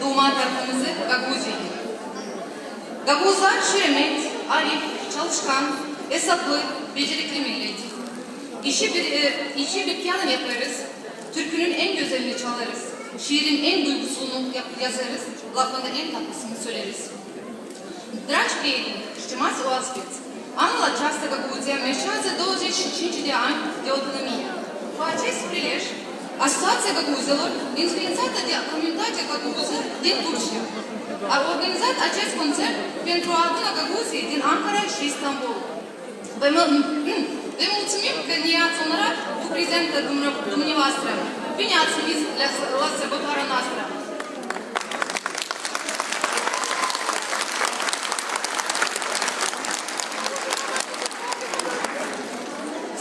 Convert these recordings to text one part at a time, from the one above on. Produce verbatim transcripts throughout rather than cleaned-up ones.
Duuma tarafımızı Gagauziya. Gagauzlar şiir, emek, arif, çalışkan, esaplı, becerikli millet. İşi bir, e, işi bir yanı yaparız, türkünün en gözelini çalarız, şiirin en duygusunu yap-, yazarız, lafın da en tatlısını söyleriz. Dragi prieteni, stimați oaspets, anul acesta Gagauzia marchează douăzeci și cinci de ani de autonomie. Cu acest prilej, Asociația Gagauzilor, înființată de Comunitatea Gagauză din Turcia, a organizat acest concert pentru a aduna Gagauzii din Ankara și Istanbul. Vă mul-, vă mulțumim că ne-ați onorat cu prezența dumne-, dumneavoastră. Bine ați venit la, la sărbătoarea noastră!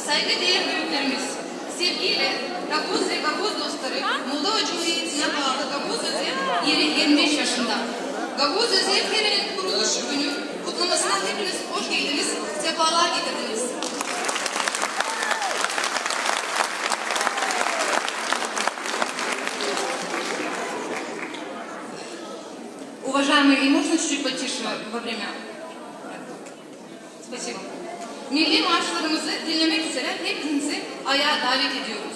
Saygıdeer büüklerimiz, sevgiili gagauz ve gagauz dostları, Moldova Cumhuriyetine bağlı Gagauz Özel yirmi beş yaşında. Gagauz Özel Terenin kuruluş günü kutlamasına hepiniz hoş geldiniz, sefalar getirdiniz. Уважаемые, и можно чуть-чуть потише во время? Спасибо. Milli marşlarımızı dinlemek üzere hepinizi ayağa davet ediyoruz.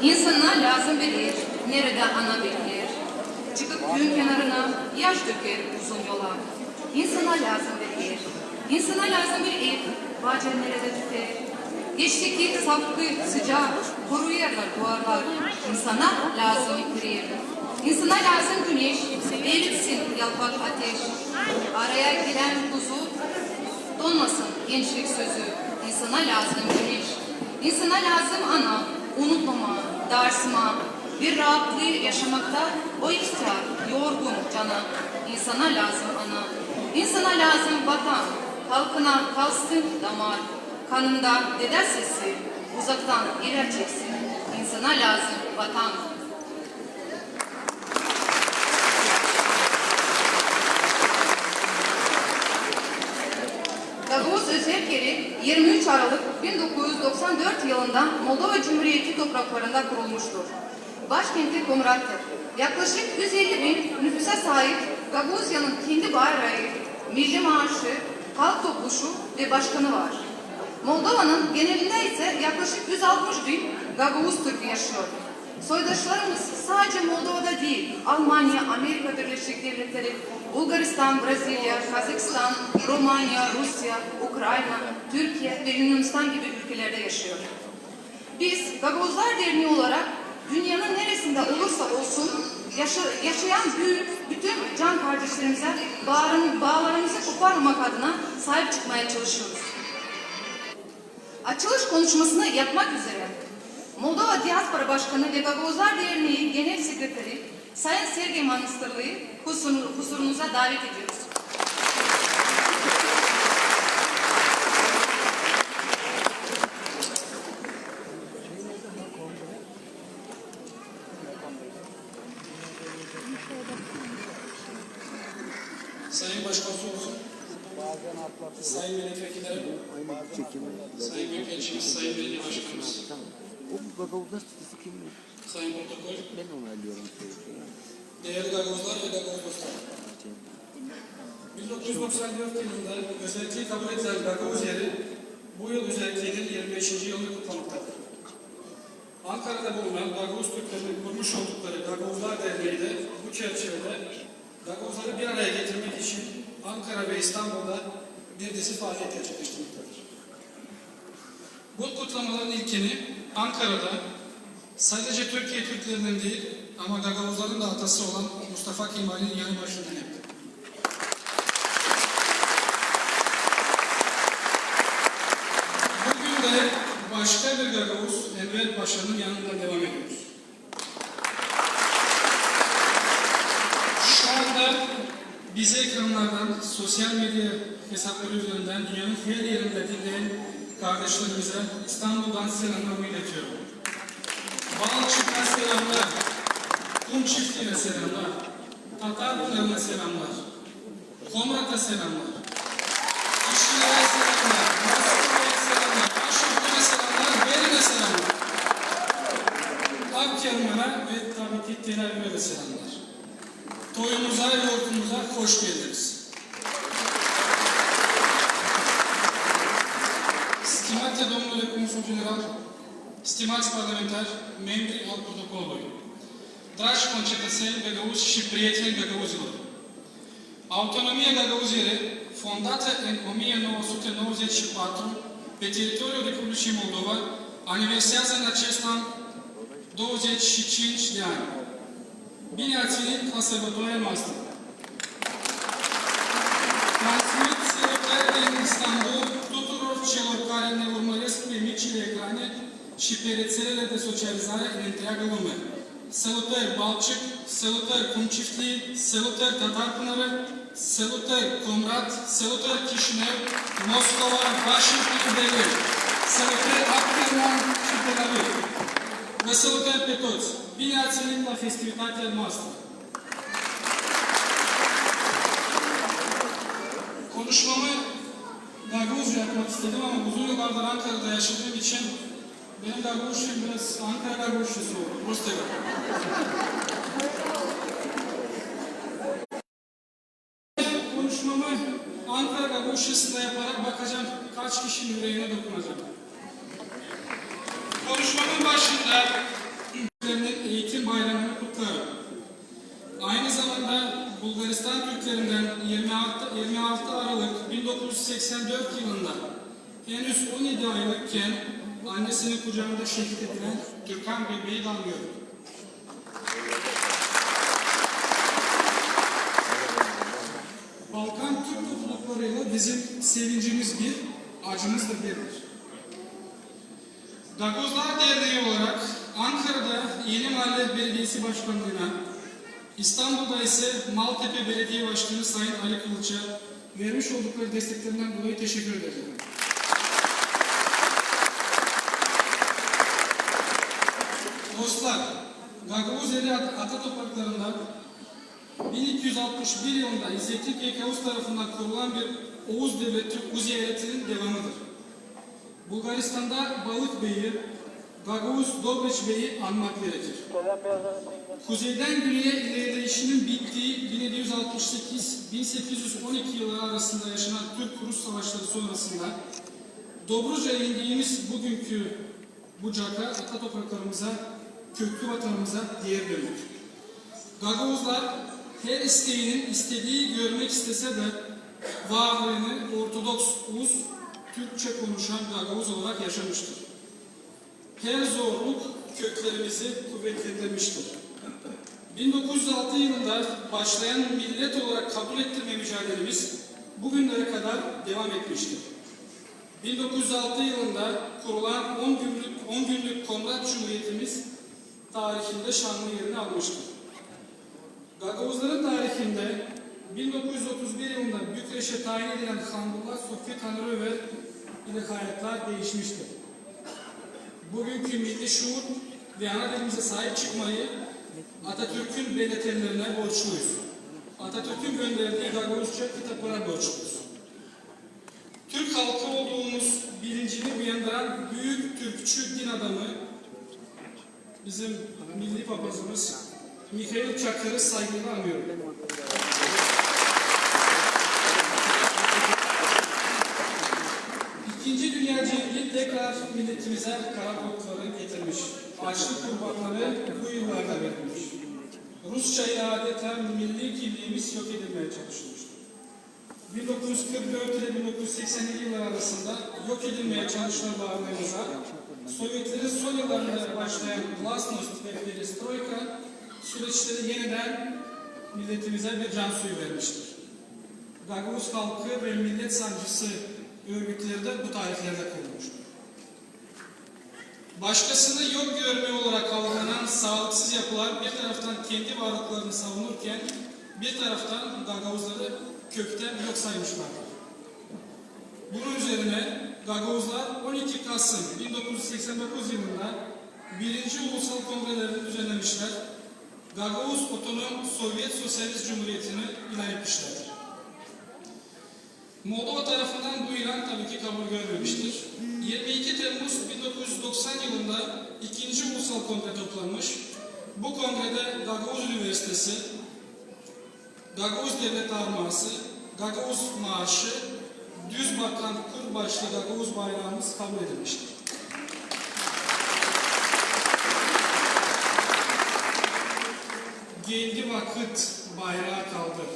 İnsana lääzım bir er, neredä ana bir er. Çıkıp küün kenarına, yaş döker uzun yola. İnsana lääzım bir er. İnsana lääzım bir ev, baca neredä tüter. Eşteki salkı, sıcaa, koruyêrlar duvarlar. İnsana lääzım bir ev. İnsana lääzım güneş, eritsin yalpak ateş. Araya girän kuzu donmasın gençlik sözü. İnsana lääzım güneş. İnsana lääzım ana, unutmamaa, darsımaa, bir raatlıı yaşamakta o ihtär, yorgun cana. İnsana lääzım ana. İnsana lääzım vatan, halkına kalsın damar. Kanında dedä sesi, uzaktan eräceksin. İnsana lääzım vatan. Gagauz Özel Keri yirmi üç Aralık bin dokuz üz doksan dört yılında Moldova Cumhuriyeti topraklarında kurulmuştur. Başkenti Komrat'tır. Yaklaşık üz elli bin nüfusa saip Gagauziyanın kendi bayraı, milli marşı, halk topluşu ve başkanı var. Moldovanın genelinde ise yaklaşık üz altmış bin Gagauz Türkü yaşıyor. Soydaşlarımız sadece Moldovada değil, Almanya, Amerika Birleşik Devletleri, Bulgaristan, Brazilya, Kazakistan, Romanya, Rusya, Ukrayna, Türkiye ve Yunanistan gibi ülkelerde yaşıyor. Biz Gagauzlar Derneği olarak dünyanın neresinde olursa olsun yaşa-, yaşayan büyük bütün can kardeşlerimize bağrım-, bağlarımızı koparmamak adına sahip çıkmaya çalışıyoruz. Açılış konuşmasını yapmak üzere Moldova Diaspora Başkanı ve Gagauzlar Derneği Genel Sekreteri Sayın Sergey Manastırlı'yı huzur-, huzurunuza davet ediyoruz. Sayın Başkonsolumuz, sayın milletvekilleri, sayın büyükelçimiz, sayın belediye başkanımız, sayın protokol, değerli Gagauzlar ve Gagauz dostları. Bin dokuz yüz doksan dört yılında özelliği kabul edilen Gagauz yeri bu yıl özelliğinin yirmi beşinci yılını kutlamaktadır. Ankara'da bulunan Gagauz Türklerinin kurmuş oldukları Gagauzlar Derneği de bu çerçevede Gagauzları bir araya getirmek için Ankara ve İstanbul'da bir dizi faaliyet gerçekleştirmektedir. Bu kutlamaların ilkini Ankara'da sadece Türkiye Türklerinin değil, ama Gagauzların da atası olan Mustafa Kemal'in yanı başında yaptık. Bugün de başka bir Gagauz Enver Paşa'nın yanından devam ediyoruz. Şu anda bizi ekranlardan, sosyal medya hesapları üzerinden dünyanın her yerinde dinleyen kardeşlerimize İstanbul'dan selamlarımı iletiyorum. Balçık'a selamlar, Kum Çiftliği'ne selamlar, Tatarpınar'a selamlar. Komrat'a selamlar. Kişinev'e selamlar. Moskova'ya selamlar. Washington'a selamlar. Berlin'e selamlar. Akyarmara ve tabii ki Tel Aviv'e de selamlar. Toyumuza, yortumuza hoş geldiniz. Stimate domnule consul general, stimați parlamentari, membri al protocolului, dragi concetățeni găgăuzi și prieteni găgăuzilor, Autonomia Gagauziei, fondată în o mie nouă sute nouăzeci și patru pe teritoriul Republicii Moldova, aniversează în acest an douăzeci și cinci de ani. Bine ați venit la sărbătoarea noastră! Transmit salutări din Istanbul tuturor celor care ne urmăresc pe micile ecrane și pe rețelele de socializare în întreaga lume. Salutări Balçık, salutări Kum Çiftliği, salutări Tatarpınarı, salutări Comrat, salutări Chișinău, Moscova, Washington, Berlin, salutări Akerman și Tel Aviv. Vă salutăm pe toți! Bine ați venit la festivitatea noastră! Konuşmamı gagauzca yapmak istedim, ama uzun yıllardır Ankara'da yaşadığım için benim gagauzçam biraz Ankara gagauzçası oldu. Prosto. Konuşmamı Ankara gagauzçasında yaparak bakacağım, kaç kişinin yüreğine dokunacağım. Konuşmamın başında eğitim bayramını kutlarım. Aynı zamanda Bulgaristan Türklerinden yirmi altı, yirmi altı Aralık bin dokuz yüz seksen dört yılında henüz on yedi aylıkken annesinin kucağında şehit edilen Türkan bebeği de anıyorum. Balkan Türk topluluklarıyla bizim sevincimiz bir, acımız da birdir. Gagauzlar Derneği olarak Ankara'da Yeni Mahalle Belediyesi Başkanlığı'na, İstanbul'da ise Maltepe Belediye Başkanı Sayın Ali Kılıç'a vermiş oldukları desteklerinden dolayı teşekkür ederim. Dostlar, Gagauz Eri at-, ata topraklarında bin iki yüz altmış bir yılında İzzettin Kekavuz tarafından kurulan bir Oğuz Devleti bu ziyaretinin devamıdır. Bulgaristan'da Balık Beyi, Gagauz Dobreç Bey'i anmak gerekir. Kuzeydän güneye ilerleyişinin bittiği bin yedi yüz altmış sekiz bin sekiz yüz on iki yılları arasında yaşanan Türk-Rus savaşları sonrasında Dobruca'ya indiğimiz bugünkü Bucak'a, ata topraklarımıza, köklü vatanımıza geri döndük. Gagauzlar her isteyenin istediği görmek istese de varlığını Ortodoks Rus, Türkçe konuşan Gagauz olarak yaşamıştır. Her zorluk köklerimizi kuvvetlendirmiştir. Bin dokuz yüz altı yılında başlayan millet olarak kabul ettirme mücadelemiz bugünlere kadar devam etmiştir. Bin dokuz yüz altı yılında kurulan on günlük, on günlük Komrat Cumhuriyetimiz tarihinde şanlı yerini almıştır. Gagauzların tarihinde bin dokuz yüz otuz bir yılında Bükreş'e tayin edilen Hamdullah Sofi Tanrıöver ile hayatlar değişmiştir. Bugünkü milli şuur ve ana dilimize sahip çıkmayı Atatürk'ün belletenlerine borçluyuz. Atatürk'ün gönderdiği Gagauzça kitaplara borçluyuz. Türk halkı olduğumuz bilincini uyandıran büyük Türkçü din adamı, bizim milli papazımız Mihail Çakır'ı saygıyla anıyorum. İkinci Dünya Cengi tekrar milletimize kara kodları getirmiş. Açlık kurbanları bu yıllarda verilmiş. Rusçayla adeta milli kimliğimiz yok edilmeye çalışılmıştır. Bin dokuz yüz kırk dört ile bin dokuz yüz seksen yılları arasında yok edilmeye çalışılan varlığımıza, Sovyetlerin son yıllarında başlayan glasnost ve perestroika süreçleri yeniden milletimize bir can suyu vermiştir. Gagauz halkı ve millet sancısı örgütleri de bu tarihlerde kurulmuştur. Başkasını yok görme olarak algılanan sağlıksız yapılar bir taraftan kendi varlıklarını savunurken bir taraftan Gagauzları kökten yok saymışlardır. Bunun üzerine Gagauzlar on iki Kasım bin dokuz yüz seksen dokuz yılında birinci ulusal kongrelerini düzenlemişler. Gagauz Otonom Sovyet Sosyalist Cumhuriyetini ilan etmişlerdir. Moldova tarafından bu ilan tabii ki kabul görmemiştir. Yirmi iki Temmuz bin dokuz yüz doksan yılında ikinci ulusal kongre toplanmış. Bu kongrede Gagauz Üniversitesi, Gagauz Devlet Arması, Gagauz Marşı, düz bakan kurt başlı Gagauz bayrağımız kabul edilmiştir. Geldi vakıt, bayrağı kaldır,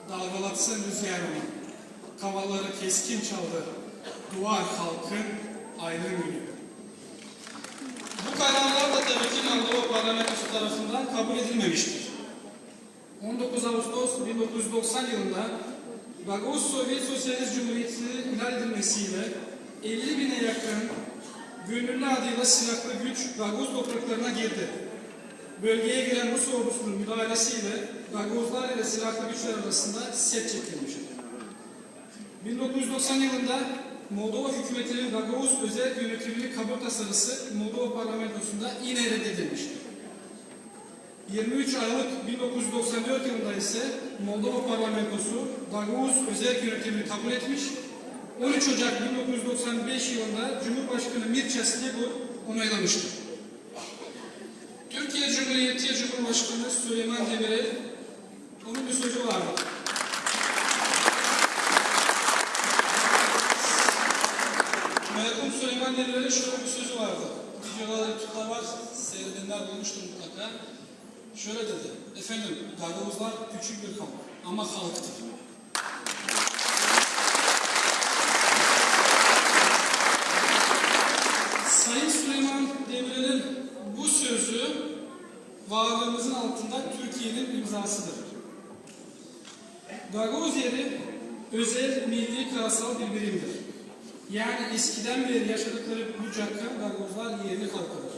dalgalatsın rüzgar onu. Kavaları keskin çaldı, duvar halkın aydın günü. Bu kararlar da tabii ki Moldova parlamentosu tarafından kabul edilmemiştir. On dokuz Ağustos bin dokuz yüz doksan yılında Gagauz Sovyet Sosyalist Cumhuriyeti ilan edilmesiyle elli bine yakın gönüllü adıyla silahlı güç Gagauz topraklarına girdi. Bölgeye giren Rus ordusunun müdahalesiyle Gagauzlar ile silahlı güçler arasında set çekilmiştir. Bin dokuz yüz doksan yılında Moldova hükümetinin Gagauz özel yönetimini kabul tasarısı Moldova parlamentosunda yine reddedilmiştir. Yirmi üç Aralık bin dokuz yüz doksan dört yılında ise Moldova parlamentosu Gagauz özel yönetimini kabul etmiş, on üç Ocak bin dokuz yüz doksan beş yılında Cumhurbaşkanı Mircea Slibu onaylamıştır. Türkiye Cumhuriyeti Cumhurbaşkanı Süleyman Demirel, onun bir sözü vardı. Merhum Süleyman Demirel'in şöyle bir sözü vardı. Videoları YouTube'da var, seyredenler bulmuştur mutlaka. Şöyle dedi: "Efendim, Gagauzlar küçük bir halk ama halktır." Sayın Süleyman Demirel'in bu sözü varlığımızın altında Türkiye'nin imzasıdır. Gagauz yeri özel milli karasal bir birimdir. Yani eskiden beri yaşadıkları Bucakka Gagauzlar yerli halkıdır.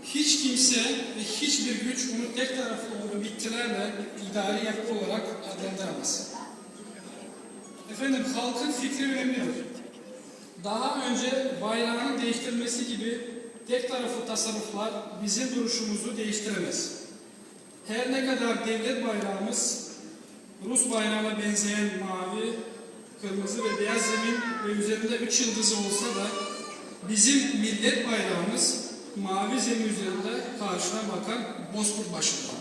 Hiç kimse ve hiçbir güç onu tek taraflı olduğu bitkilerle idari yapı olarak adlandıramaz. Efendim, halkın fikri önemlidir. Daha önce bayrağının değiştirilmesi gibi tek taraflı tasarruflar bizim duruşumuzu değiştiremez. Her ne kadar devlet bayrağımız Rus bayrağına benzeyen mavi, kırmızı ve beyaz zemin ve üzerinde üç yıldızı olsa da bizim millet bayrağımız Mavi zemin üzerindä karşına bakan bozkurt başında.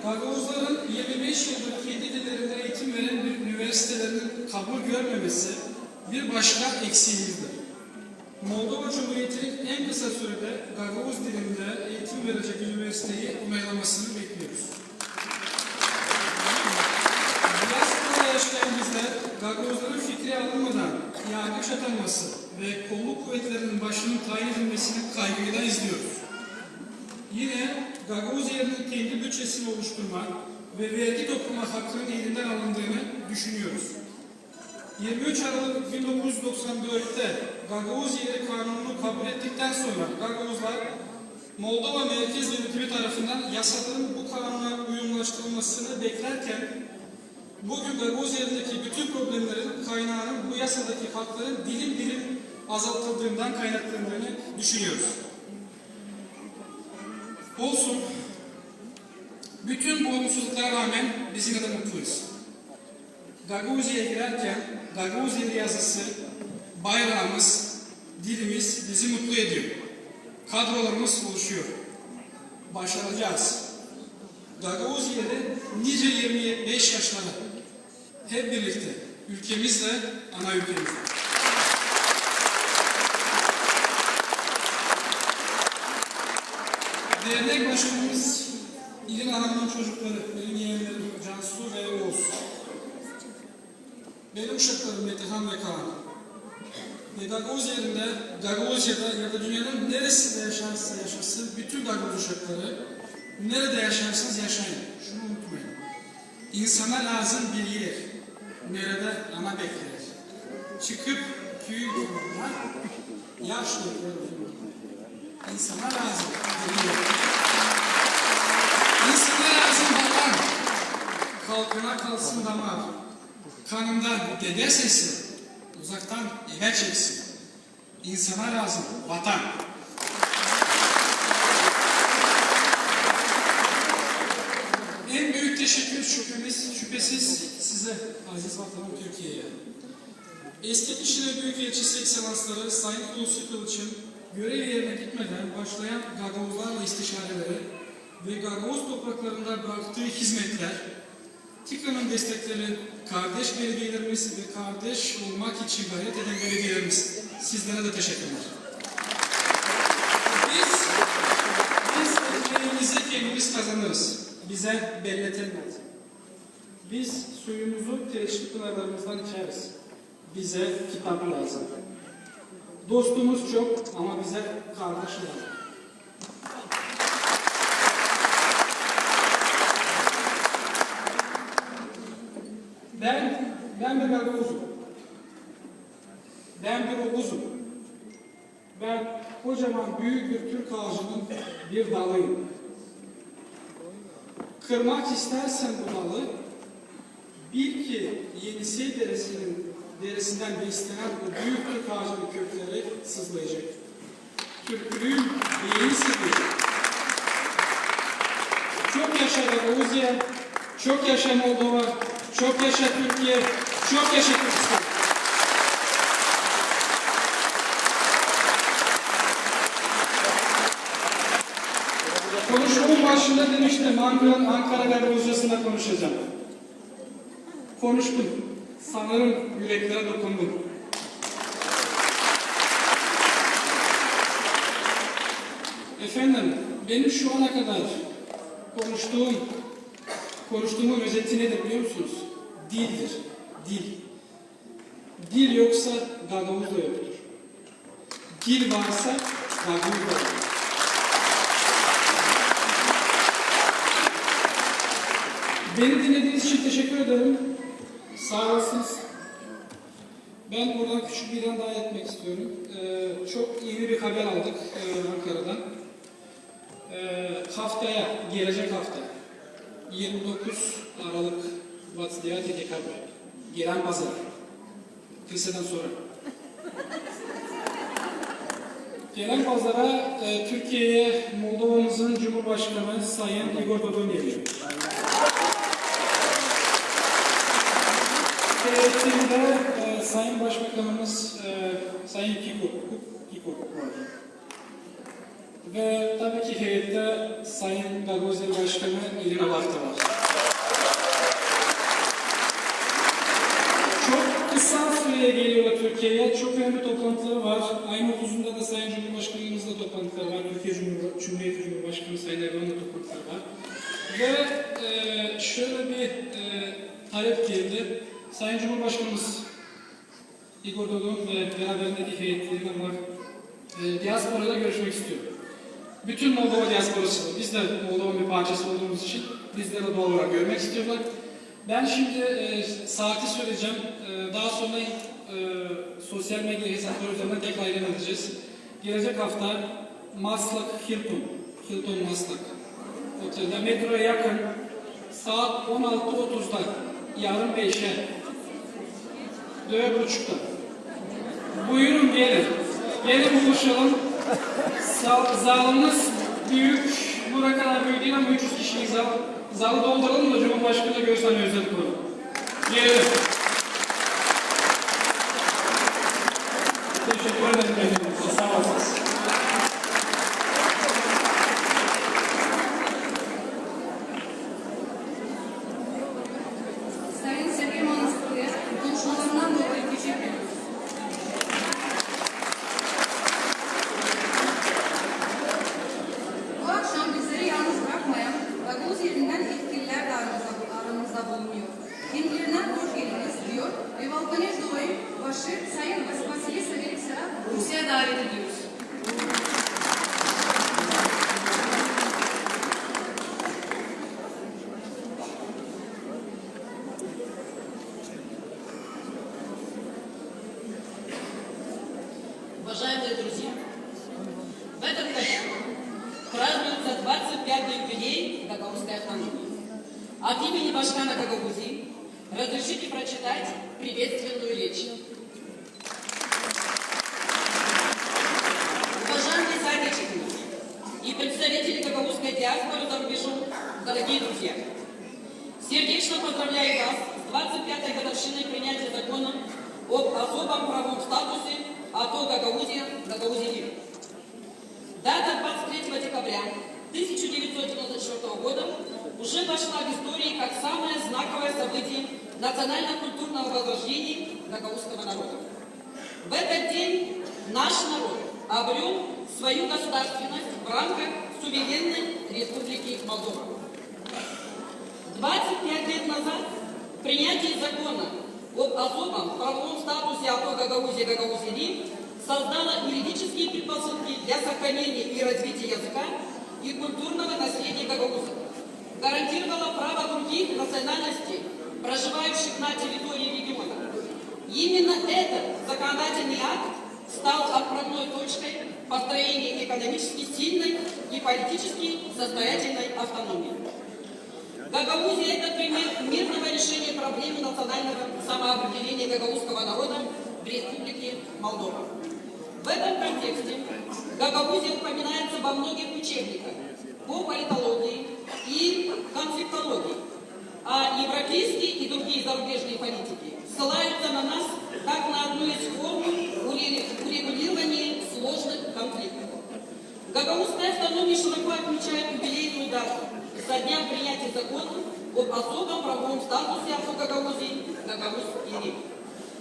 Gagauzların yirmi beş yıldır kendi dillerindä eğitim veren bir üniversitelerinin kabul görmemesi bir başka eksiimizdir. Moldova Cumhuriyeti'nin en kısa sürede gagauz dilindä eğitim verecek üniversiteyi onaylamasını bekliyoruz. Diasporada yaşayan bizlär gagauzların fikri alınmadan yargıç atanması ve kolluk kuvvetlerinin başının tayin edilmesini kaygıyla izliyoruz. Yine gagauz yerinin kendi bütçesini oluşturma ve vergi toplama hakkının elinden alındığını düşünüyoruz. Yirmi üç Aralık bin dokuz yüz doksan dörttä Gagauz Yeri Kanunu'nu kabul ettikten sonra gagauzlar Moldova Merkez Yönetimi tarafından yasaların bu kanuna uyumlaştırılmasını beklerken, bugün gagauz yerindeki bütün problemlerin kaynağının bu yasadaki hakların dilim dilim azaltıldığından kaynaklandığını düşünüyoruz. Olsun, bütün bu olumsuzluklara rağmen biz yine de mutluyuz. Gagauziya'ya girerken Gagauz Yeri yazısı, bayrağımız, dilimiz bizi mutlu ediyor. Kadrolarımız oluşuyor. Başaracağız. Gagauz Yeri nice yirmi beş yaşları hep birlikte ülkemizle, ana ülkemizle. Dernek başkanımız İrina Hanım'ın çocukları, benim yeğenlerim Cansu ve Oğuz. Benim uşaklarım Metehan ve Kaan. Ve Gagauz Yerindä, Gagauziyada ya da dünnenin neresindä yaşarsa yaşasın, bütün Gagauz uşakları, neredä yaşarsanız yaşayın, şunu unutmayın. İnsana lääzım bir er, neredä ana bekleer. Çıkıp küüyü, ha? Yaşlı. İnsana lääzım bir er. İnsana lääzım vatan. Halkına kalsın damar. Kanında dedä sesi, uzaktan evä çeksin. İnsana lääzım vatan. En büük teşekkür şüpesiz, şüpesiz sizä, aziz vatanım Türkiye'ye. Eski kişiler büyükelçisi ekselansları Sayın Hulusi Kılıç'ın görev yerine gitmeden başlayan gagauzlarla istişareleri ve gagauz topraklarında bıraktığı hizmetler, TİKA'nın destekleri, kardeş belediyelerimiz ve kardeş olmak için gayret eden belediyelerimiz, sizlere de teşekkürler. Biz, biz ekmeğimizi kendimiz kazanırız. Bize belletilmez. Biz suyumuzu tereşik pınarlarımızdan içeriz. Bize kitap lääzım. Dostumuz çok, ama bize kardaş lääzım. Bän, bän bir gagauzum. Bän bir oguzum. Bän kocaman büük bir türk aacının bir dalıyım. Kırmak istärsän bu dalı, bil ki Enisey deresinin, deresindän beslenän bu büük türk aacının kökleri sızlayacek. Türklüün beeni sızlayacek. Çok yaşa Gagauziya, çok yaşa Moldova, çok yaşa Türkiye, çok yaşa Türkistan. Konuşmamın başında demiştim, Ankara, Ankara Gagauziyasında konuşacağım. Konuştum. Sanırım yüreklere dokundum. Efendim, benim şu ana kadar konuştuğum, konuştuğumun özeti nedir biliyor musunuz? Dildir. Dil. Dil yoksa gagauz da yoktur. Dil varsa gagauz da var. Beni dinlediğiniz için teşekkür ederim. Sağ olasınız. Ben buradan küçük bir ilan daha etmek istiyorum. Ee, çok yeni bir haber aldık, e, Ankara'dan. Ee, haftaya, gelecek hafta, yirmi dokuz Aralık, двадцать девятое декабря, gelän pazar, kiliseden sora. Gelän pazara, e, Türkiye'ye Moldova'mızın Cumhurbaşkanı Sayın Igor Dodon geliyor. Heyetindä, e, Sayın Başbakanımız, e, Sayın Kiko, Kiko var. Ve tabii ki heyettä Sayın Gagauziya Başkanı İrina Vahta var. Çok kısa süreyä geliyorlar Türkiye'ye. Çok önemli toplantıları var. Ayın otuzunda da Sayın Cumhurbaşkanımızla toplantıları var. Türkiye Cumhur-, Cumhuriyeti Cumhurbaşkanı Sayın Erdoğan'la toplantıları var. Ve, e, şöyle bir, e, talep geldi. Sayın Cumhurbaşkanımız İgor Dodon ve beraberindeki heyetleri var. E, diasporayla görüşmek istiyor. Bütün Moldova diasporası, biz de Moldova'nın bir parçası olduğumuz için bizleri de doğal olarak görmek istiyorlar. Ben şimdi, e, saati söyleyeceğim. E, daha sonra, e, sosyal medya hesapları üzerinden tekrar ilan edeceğiz. Gelecek hafta Maslak Hilton, Hilton Maslak otelde, metroya yakın, saat on altı otuzda, yarım beşä, dört buçukta. Buyurun, gelin. Gelin buluşalım. Zal-, zalımız büük, bu kadar büük değil ama üç yüz kişilik zal. Zalı dolduralım da Cumhurbaşkanı da görsün özel konu. Gelin. Teşekkür ederim efendim. Sağ olasınız. Sayın Sergey Manastıklı'ya konuşmalarından dolayı teşekkür ediyoruz. Bu akşam bizleri yalnız bırakmayan Gagauziya elinden yetkililer de aramızda, aramızda bulunuyor. Kendilerinden hoş geldiniz diyor ve Valkaneş Dolayı başı Sayın Vas-, Vasili Saveliksevi Rusya'ya davet ediyoruz. Уважаемые друзья, в этом году празднуется двадцать пятый юбилей гагаузской автономии. От имени Башкана Гагаузии разрешите прочитать приветственную речь. Уважаемые соотечественники и представители гагаузской диаспоры за рубежом, дорогие друзья! Сердечно поздравляю вас с двадцать пятой годовщиной принятия закона об особом правовом статусе АТО «Гагаузия», «Гагаузия». Дата двадцать третьего декабря тысяча девятьсот девяносто четвёртого года уже вошла в историю как самое знаковое событие национально-культурного возрождения гагаузского народа. В этот день наш народ обрёл свою государственность в рамках суверенной Республики Молдова. Двадцать пять лет назад принятие закона об особом правовом статусе АТО «Гагаузия», «Гагаузия» создало юридические предпосылки для сохранения и развития языка и культурного наследия гагаузов, гарантировало право других национальностей, проживающих на территории региона. Именно этот законодательный акт стал отправной точкой построения экономически сильной и политически состоятельной автономии. Гагаузия — это пример мирного решения проблемы национального самоопределения гагаузского народа в Республике Молдова. В этом контексте Гагаузия упоминается во многих учебниках по политологии и конфликтологии, а европейские и другие зарубежные политики ссылаются на нас как на одну из формул уре-, урегулирования сложных конфликтов. Гагаузская автономия широко отмечает юбилейную дату со дня принятия закона об особом правовом статусе АТО «Гагаузия», «Гагаузия».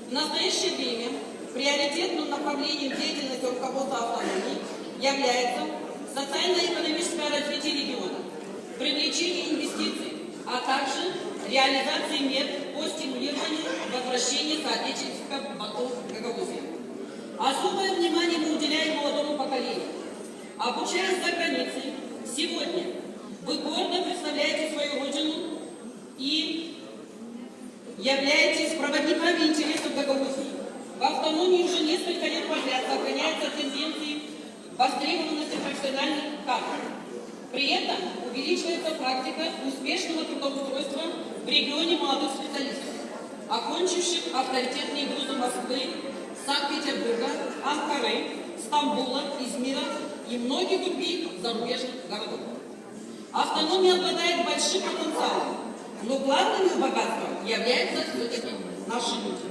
В настоящее время приоритетным направлением деятельности руководства автономии является социально-экономическое развитие региона, привлечение инвестиций, а также реализация мер по стимулированию возвращения соотечественников в АТО «Гагаузия». Особое внимание мы уделяем молодому поколению. Обучаясь за границей, сегодня вы гордо представляете свою родину и являетесь проводниками интересов Гагаузии. В автономии уже несколько лет подряд сохраняются тенденции востребованности профессиональных кадров. При этом увеличивается практика успешного трудоустройства в регионе молодых специалистов, окончивших авторитетные вузы Москвы, Санкт-Петербурга, Анкары, Стамбула, Измира и многих других зарубежных городов. Автономия обладает большим потенциалом, но главным её богатством является всё-таки наши люди.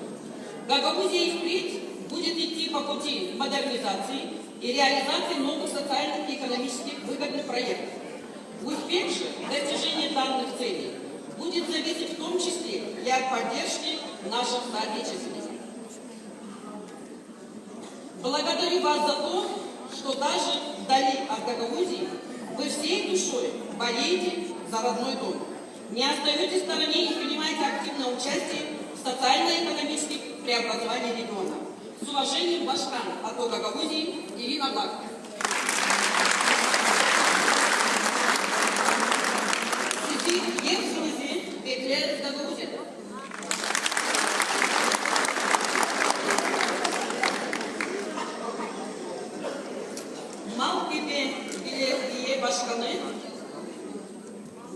Гагаузия и впредь будет идти по пути модернизации и реализации новых социальных и экономических выгодных проектов. Успех же в достижении данных целей будет зависеть в том числе и от поддержки наших соотечественников. Благодарю вас за то, что даже вдали от Гагаузии вы всей душой болеете за родной дом, не остаётесь в стороне и принимаете активное участие в социально-экономических преобразованиях региона. С уважением, Башкан АТО Гагаузии Ирина Лак. Sizi yer sürüsü bekler Gagauziyada. Maltepe Belediye Başkanı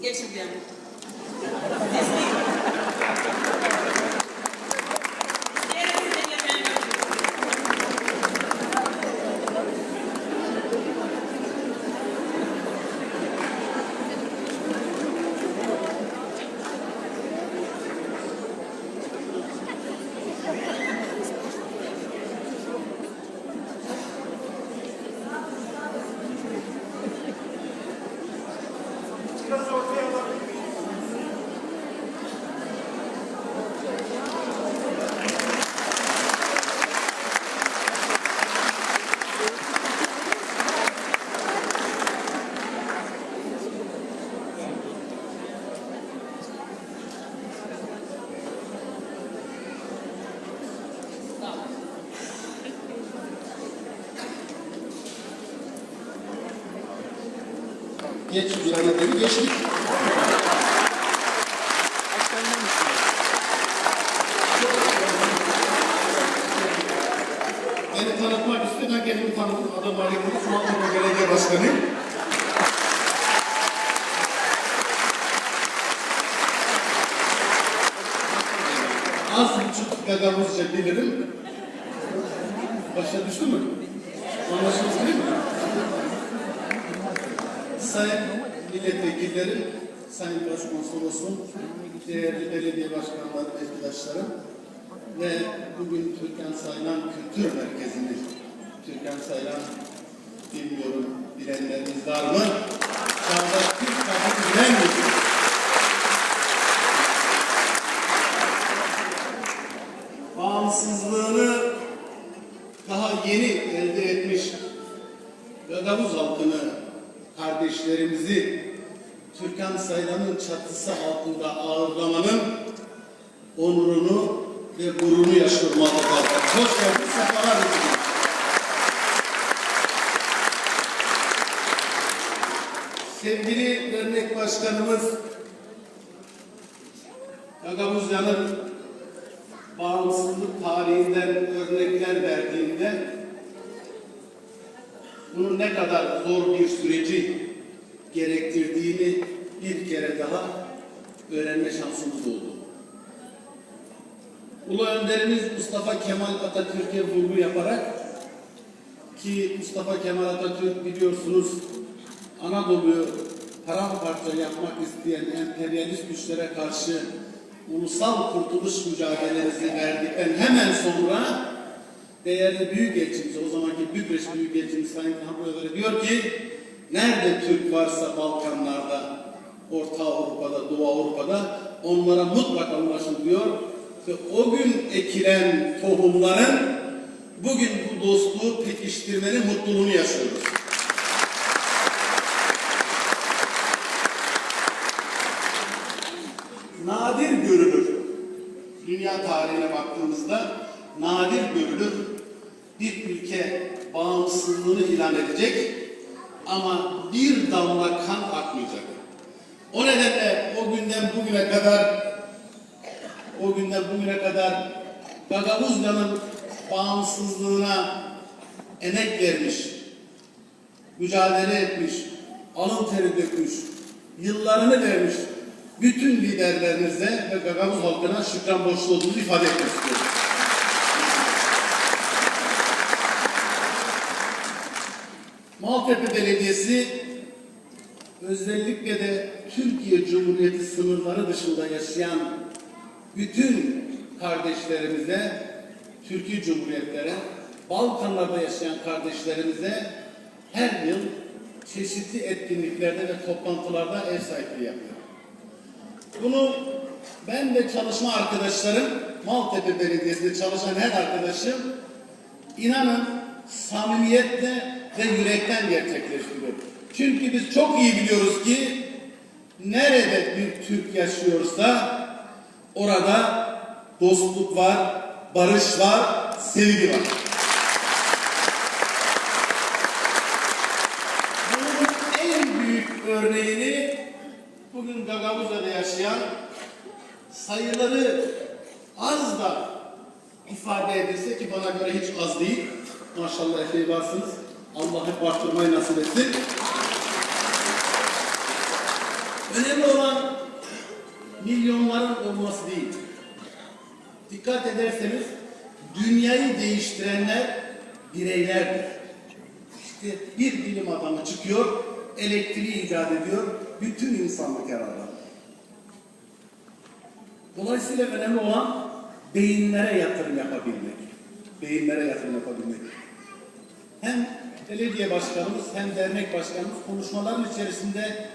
geçildi. Geç, bir yana dedi, geçtik. Beni tanıtmak istedim, ben kendimi tanıdım. Adım Ali Kılıç, Maltepe Belediye Başkanı. Az buçuk Gagavuzca bilirim. Başa düştü mü? Anlaşıldı değil mi? Sayın milletvekillerim, sayın başkonsolosun, değerli belediye başkanları, arkadaşlarım ve bugün Türkan Saylan Kültür Merkezi'ni, Türkan Saylan, bilmiyorum, bilenleriniz var mı? Çağdaş Türk Kadın Bilen Müziği. Bağımsızlığını daha yeni elde etmiş Gagavuz halkını, kardeşlerimizi Türkan Saylan'ın çatısı altında ağırlamanın onurunu ve gururunu yaşıyorum Maltepe halkı. Hoş geldiniz, sefalar getirdiniz. Sevgili dernek başkanımız Gagavuzya'nın bağımsızlık tarihinden örnekler verdiğinde bunun ne kadar zor bir süreci gerektirdiğini bir kere daha öğrenme şansımız oldu. Ulu Önderimiz Mustafa Kemal Atatürk'e vurgu yaparak, ki Mustafa Kemal Atatürk biliyorsunuz Anadolu'yu paramparça yapmak isteyen emperyalist güçlere karşı ulusal kurtuluş mücadelemizi verdikten hemen sonra değerli Büyükelçimiz, o zamanki Bükreş Büyükelçimiz Sayın Tanrı Över'e diyor ki, "Nerede Türk varsa Balkanlarda, Orta Avrupa'da, Doğu Avrupa'da onlara mutlaka ulaşın," diyor. Ve o gün ekilen tohumların bugün bu dostluğu pekiştirmenin mutluluğunu yaşıyoruz. Nadir görülür. Dünya tarihine baktığımızda nadir görülür. Bir ülke bağımsızlığını ilan edecek ama bir damla kan akmayacak. O nedenle o günden bugüne kadar, o günden bugüne kadar Gagavuzya'nın bağımsızlığına emek vermiş, mücadele etmiş, alın teri dökmüş, yıllarını vermiş bütün liderlerimize ve Gagavuz halkına şükran borçlu olduğumuzu ifade etmek istiyorum. Maltepe Belediyesi özellikle de Türkiye Cumhuriyeti sınırları dışında yaşayan bütün Kardeşlerimize, Türkiye Cumhuriyetleri, Balkanlarda yaşayan kardeşlerimize her yıl çeşitli etkinliklerde ve toplantılarda ev sahipliği yapıyor. Bunu ben ve çalışma arkadaşlarım, Maltepe Belediyesi'nde çalışan her arkadaşım, inanın, samimiyetle ve yürekten gerçekleştiriyor. Çünkü biz çok iyi biliyoruz ki nerede bir Türk yaşıyorsa orada dostluk var, barış var, sevgi var. Bunun en büyük örneğini bugün Gagavuzya'da yaşayan, sayıları az da ifade edilse ki bana göre hiç az değil. Maşallah epey varsınız. Allah hep arttırmayı nasip etsin. Önemli olan milyonların olması değil. Dikkat ederseniz dünyayı değiştirenler bireylerdir. İşte bir bilim adamı çıkıyor, elektriği icat ediyor, bütün insanlık yararlanıyor. Dolayısıyla önemli olan beyinlere yatırım yapabilmek. Beyinlere yatırım yapabilmek. Hem belediye başkanımız hem dernek başkanımız konuşmaların içerisinde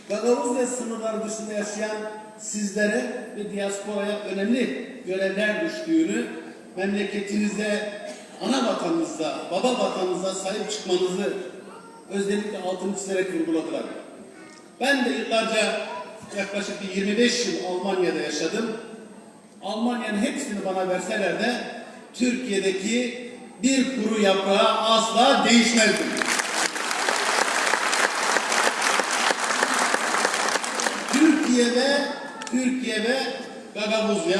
Gagavuzya sınırları dışında yaşayan sizlere ve diasporaya önemli görevler düştüğünü, memleketinize, ana vatanınıza, baba vatanınıza sahip çıkmanızı özellikle altını çizerek vurguladılar. Ben de yıllarca, yaklaşık bir yirmi beş yıl Almanya'da yaşadım. Almanya'nın hepsini bana verseler de Türkiye'deki bir kuru yaprağı asla değişmezdim. Türkiye ve, Türkiye ve Gagavuzya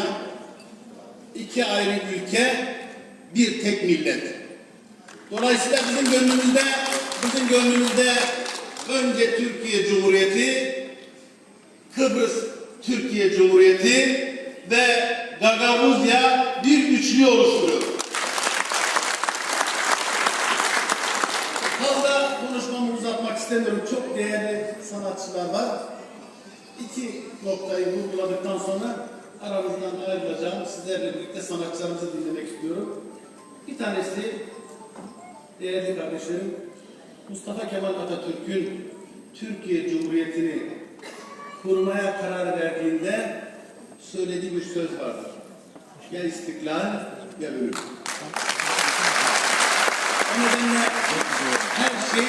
iki ayrı ülke, bir tek millet. Dolayısıyla bizim gönlümüzde, bizim gönlümüzde önce Türkiye Cumhuriyeti, Kıbrıs Türkiye Cumhuriyeti ve Gagavuzya bir üçlü oluşturuyor. Fazla konuşmamı uzatmak istemiyorum. Çok değerli sanatçılar var. İki noktayı vurguladıktan sonra aranızdan ayrılacağım. Sizlerle birlikte sanatçılarımızı dinlemek istiyorum. Bir tanesi, değerli kardeşlerim, Mustafa Kemal Atatürk'ün Türkiye Cumhuriyeti'ni kurmaya karar verdiğinde söylediği bir söz vardır. Ya istiklal, ya ölüm. O nedenle her şey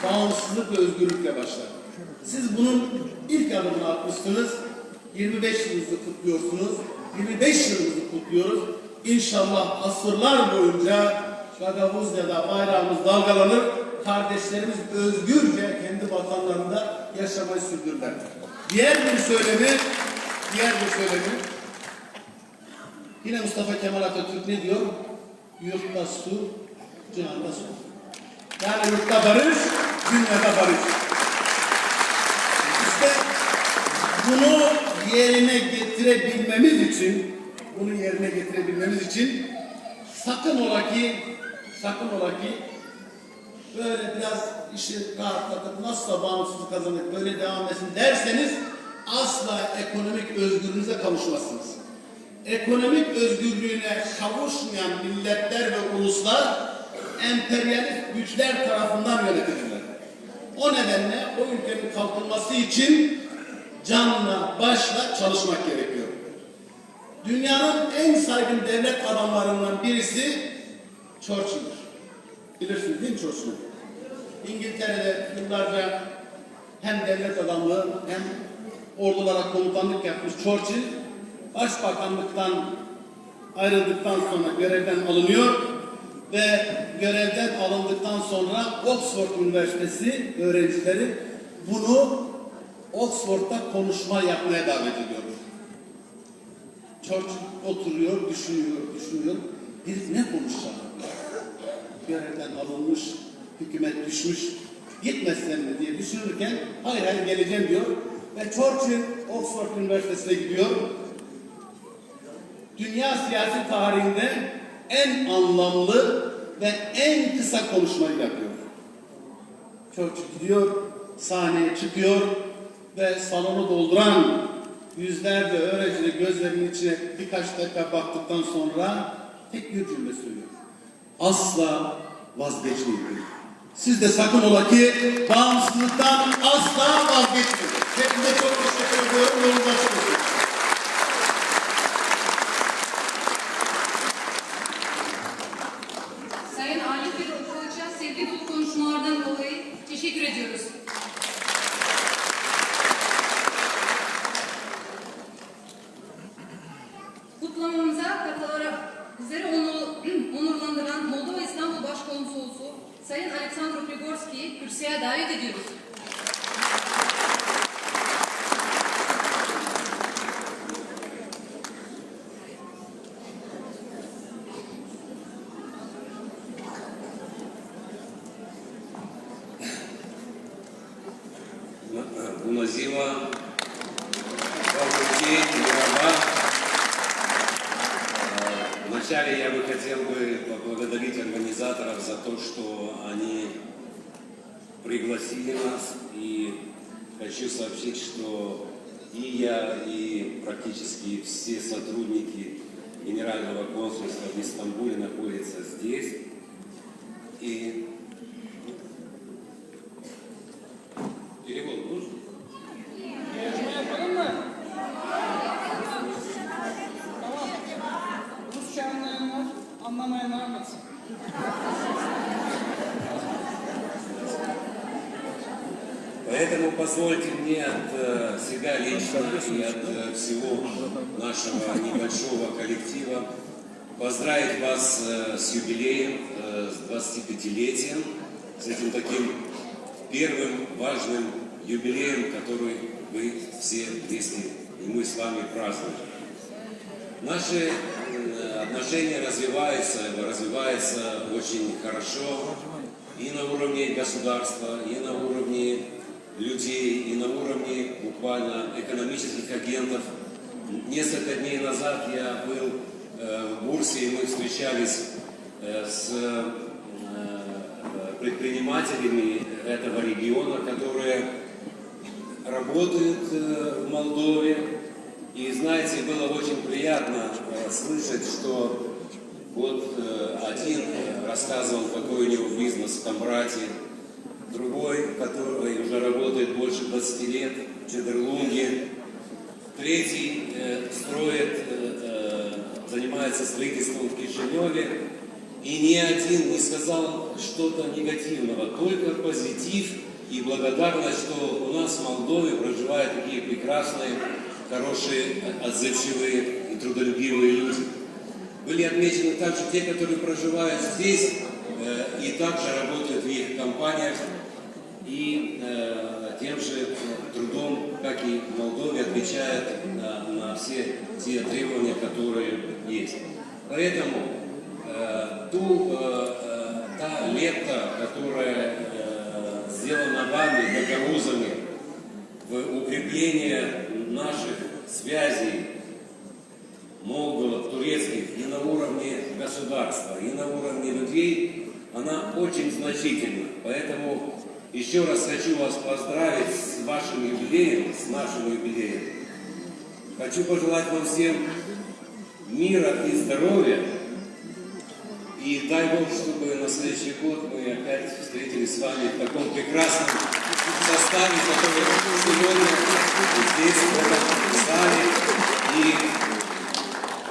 bağımsızlık ve özgürlükle başlar. Siz bunun ilk adımını atmışsınız. Yirmi beş yılınızı kutluyorsunuz. Yirmi beş yılımızı kutluyoruz. İnşallah asırlar boyunca Gagavuzya'da bayrağımız dalgalanır. Kardeşlerimiz özgürce kendi vatanlarında yaşamayı sürdürürler. Diğer bir söylemi, diğer bir söylemi. Yine Mustafa Kemal Atatürk ne diyor? Yurtta su, cihanda su. Yani yurtta barış, dünyada barış. İşte bunu yerine getirebilmemiz için, bunu yerine getirebilmemiz için sakın ola ki, sakın ola ki böyle biraz işi rahatlatıp nasıl da bağımsızlık kazanıp böyle devam etsin derseniz asla ekonomik özgürlüğünüze kavuşmazsınız. Ekonomik özgürlüğüne kavuşmayan milletler ve uluslar emperyalist güçler tarafından yönetilirler. O nedenle o ülkenin kalkınması için canla başla çalışmak gerekiyor. Dünyanın en saygın devlet adamlarından birisi Churchill'dir. Bilirsiniz değil mi Churchill'i? İngiltere'de yıllarca hem devlet adamlığı hem ordulara komutanlık yapmış Churchill, başbakanlıktan ayrıldıktan sonra görevden alınıyor ve görevden alındıktan sonra Oxford Üniversitesi öğrencileri bunu Oxford'da konuşma yapmaya davet ediyor. Churchill oturuyor, düşünüyor, düşünüyor. Herif ne konuşacak? Görevden alınmış, hükümet düşmüş. Gitmesem mi diye düşünürken hayır hayır geleceğim diyor. Ve Churchill Oxford Üniversitesi'ne gidiyor. Dünya siyasi tarihinde en anlamlı ve en kısa konuşmayı yapıyor. Churchill gidiyor, sahneye çıkıyor ve salonu dolduran Yüzlerce öğrencinin gözlerinin içine birkaç dakika baktıktan sonra tek bir cümle söylüyor. Asla vazgeçmeyin. Siz de sakın ola ki bağımsızlıktan asla vazgeçmeyin. Hepinize çok teşekkür ediyorum. Yolunuz açık olsun. Sayın Arif Kılıç'a sevgi dolu konuşmalardan dolayı teşekkür ediyoruz. Kutlamamıza katılarak bizleri onur-, onurlandıran Moldova İstanbul Başkonsolosu Sayın Aleksandru Prigorskiyi kürsüye davet ediyoruz. Bună ziua! Добрый день, merhaba! Вначале я бы хотел бы поблагодарить организаторов за то, что они пригласили нас, и хочу сообщить, что и я, и практически все сотрудники Генерального консульства в Истамбуле находятся здесь. И перевод нужен? Я же не понимаю. Tamam. Rusça anlayanlar, anlamayanlar anlatsın. Поэтому позвольте мне от, э, себя лично и от, э, всего нашего небольшого коллектива поздравить вас, э, с юбилеем, э, с двадцатипятилетием, с этим таким первым важным юбилеем, который вы все вместе, и мы с вами празднуем. Наши, э, отношения развиваются, развиваются очень хорошо и на уровне государства, и на уровне людей, и на уровне буквально экономических агентов. Несколько дней назад я был, э, в Бурсе, и мы встречались, э, с, э, предпринимателями этого региона, которые работают, э, в Молдове. И, знаете, было очень приятно, э, слышать, что вот, э, один, э, рассказывал, какой у него бизнес в Камбрате, другой, который уже работает больше двадцати лет в Чедерлунге, третий, э, строит, э, э, занимается строительством в Кишинёве, и ни один не сказал что-то негативного, только позитив и благодарность, что у нас в Молдове проживают такие прекрасные, хорошие, отзывчивые и трудолюбивые люди. Были отмечены также те, которые проживают здесь, э, и также работают в их компаниях, и, э, тем же трудом, как и в Молдове, отвечают на, на все те требования, которые есть. Поэтому, э, ту, э, э, та лепта, которая, э, сделана вами, гагаузами, в укрепление наших связей, молдово-турецких, и на уровне государства, и на уровне людей, она очень значительна. Поэтому ещё раз хочу вас поздравить с вашим юбилеем, с нашим юбилеем. Хочу пожелать вам всем мира и здоровья. И дай Бог, чтобы на следующий год мы опять встретились с вами в таком прекрасном составе, который сегодня здесь, в этом зале. И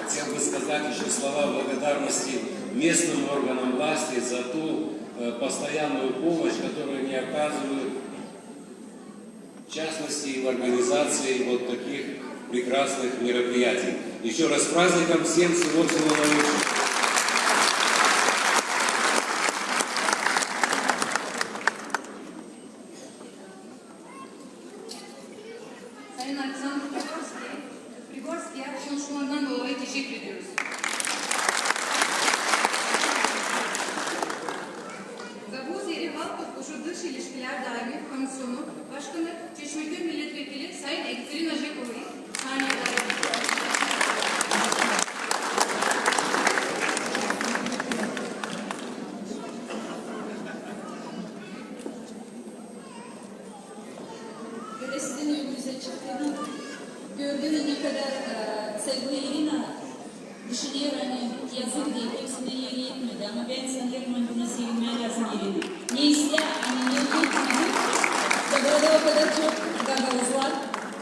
хотел бы сказать ещё слова благодарности местным органам власти за ту, э, постоянную помощь, которую они оказывают, в частности, и в организации вот таких прекрасных мероприятий. Ещё раз с праздником всем, всего, всего наилучшего. Sayın Aleksandr Prigorskiy, Prigorskiye konuşmalarından dolayı teşekkür ediyoruz. Gagauz Yeri Halk Kuruluşu Dış İlişkiler Daimi Komisyonu Başkanı, Çeşme Milletvekili Sayın Ekaterina Jekovayı sahneye davet ediyoruz. Böyle sizin önünüze çıktığına Gördüünüz ne kadar, e, saygılı İrina düşüner, ani yazık diil, hepsinä eri etmedi. Ama bän sanêrım, ani buna sevinmää lääzım İrina. Ne islää, ani eri etmedi. Da burada o kadar çok gagauzlar,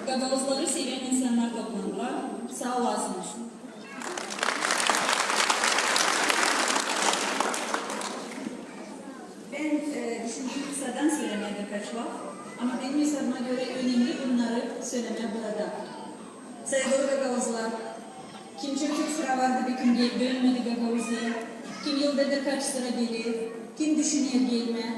gagauzları sevän insannar toplandılar. Saa olasınız. Bän, e, düşündüm kısadan sölemää birkaç laf, ama benim esabıma görä önemli bunnarı sölemää burada. Saygılı gagauzlar, kim çok sıra vardı, bir kim gel-, dönmedi Gagauziyaya, kim yılda birkaç sıra geler, kim düşüner gelmää,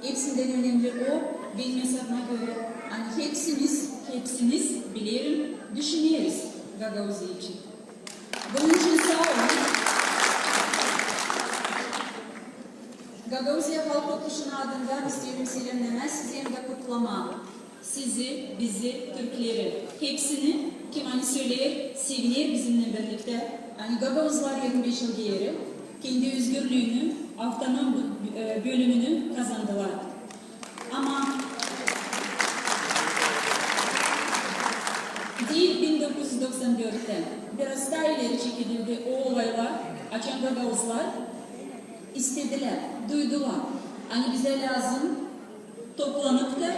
hepsindän önemli o, benim esabıma görä, ani hepsimiz, hepsimiz, bilerim, düşüneriz Gagauziya için. Bunun için saa olun. Gagauziya Halk Topluşunun adından isteerim selemnämää sizi hem dä kutlamaa sizi, bizi, türkleri, hepsini, kim ani söleer, seviner bizimnän birliktä, ani gagauzlar irmi beş yıl geeri kendi özgürlüünü, avtonom bö-, e, bölümünü kazandılar. Ama diil bin dokuz üz doksan dörttä, biraz taa ileri çekildi o olaylar, açan gagauzlar istedilär, duydular, ani bizä lääzım toplanıp da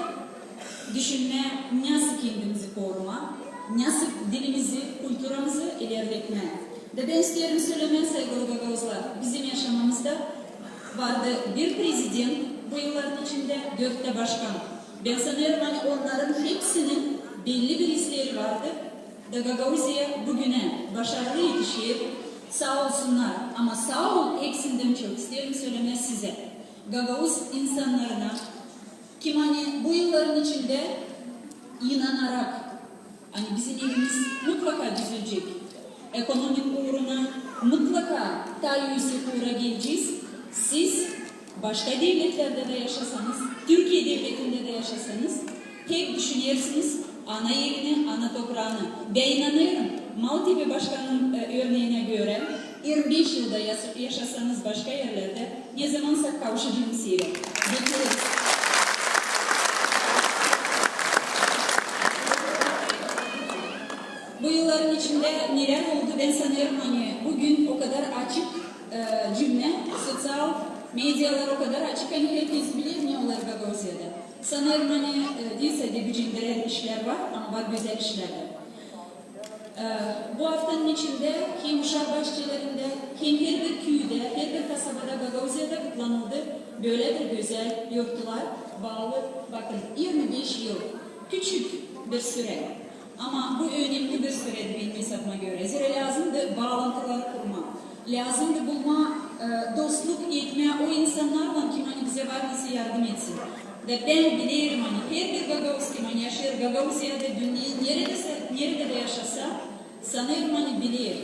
düşünmää, nasıl kendimizi korumaa, nasıl dilimizi, kulturamızı ilerletmää. Da bän isteerim sölemää, saygılı gagauzlar, bizim yaşamamızda vardı bir prezident bu yılların içindä, dört tä başkan. Bän sanêrım, ani onnarın hepsinin belli bir isleri vardı. Da Gagauziya büünä başarılı etişer, saa olsunnar. Ama saa ol, hepsindän çok isteerim sölemää sizä, gagauz insannarına, kim ani bu yılların içindä inanarak, ani bizim elimiz mutlaka düzelecek, ekonomik uuruna mutlaka taa üüsek uura gelecez. Siz başka devletlerdä dä yaşasanız, Türkiye devletindä dä yaşasanız, hep düşünersiniz ana erini, ana topraanı. Bän inanêrım, Maltepe başkanın, e, örneesinä görä, irmi beş yıl da yas-, yaşasanız başka erlerdä, ne zamansa kavuşacez erä. Bekleriz. Bu yılların içindä nelär oldu, bän sanêrım, ani büün o kadar açık, e, cümlä, soţial medialar o kadar açık, ani herkez biler, ne olêr Gagauziyada. Sanêrım, ani, e, diil sade gücendirän işlär var, ama var gözäl işlär dä. E, bu aftanın içindä hem uşak başçalarında, hem herbir küüdä, herbir kasabada Gagauziyada kutlanıldı bölä bir gözäl yortular baalı, bakın, irmi beş yıl, küçük bir sürä. Ama bu önemli bir sürädi benim esabıma görä. Zerä lääzımdı baalantıları kurmaa. Lääzımdı bulmaa, e, dostluk etmää o insannarlan, kim ani bizä var nesoy yardım etsin. Da bän bilerim, ani herbir gagauz, kim ani yaşêêr Gagauziyada, dünnedä neredä sä, neredä dä yaşasa, sanêrım, ani biler.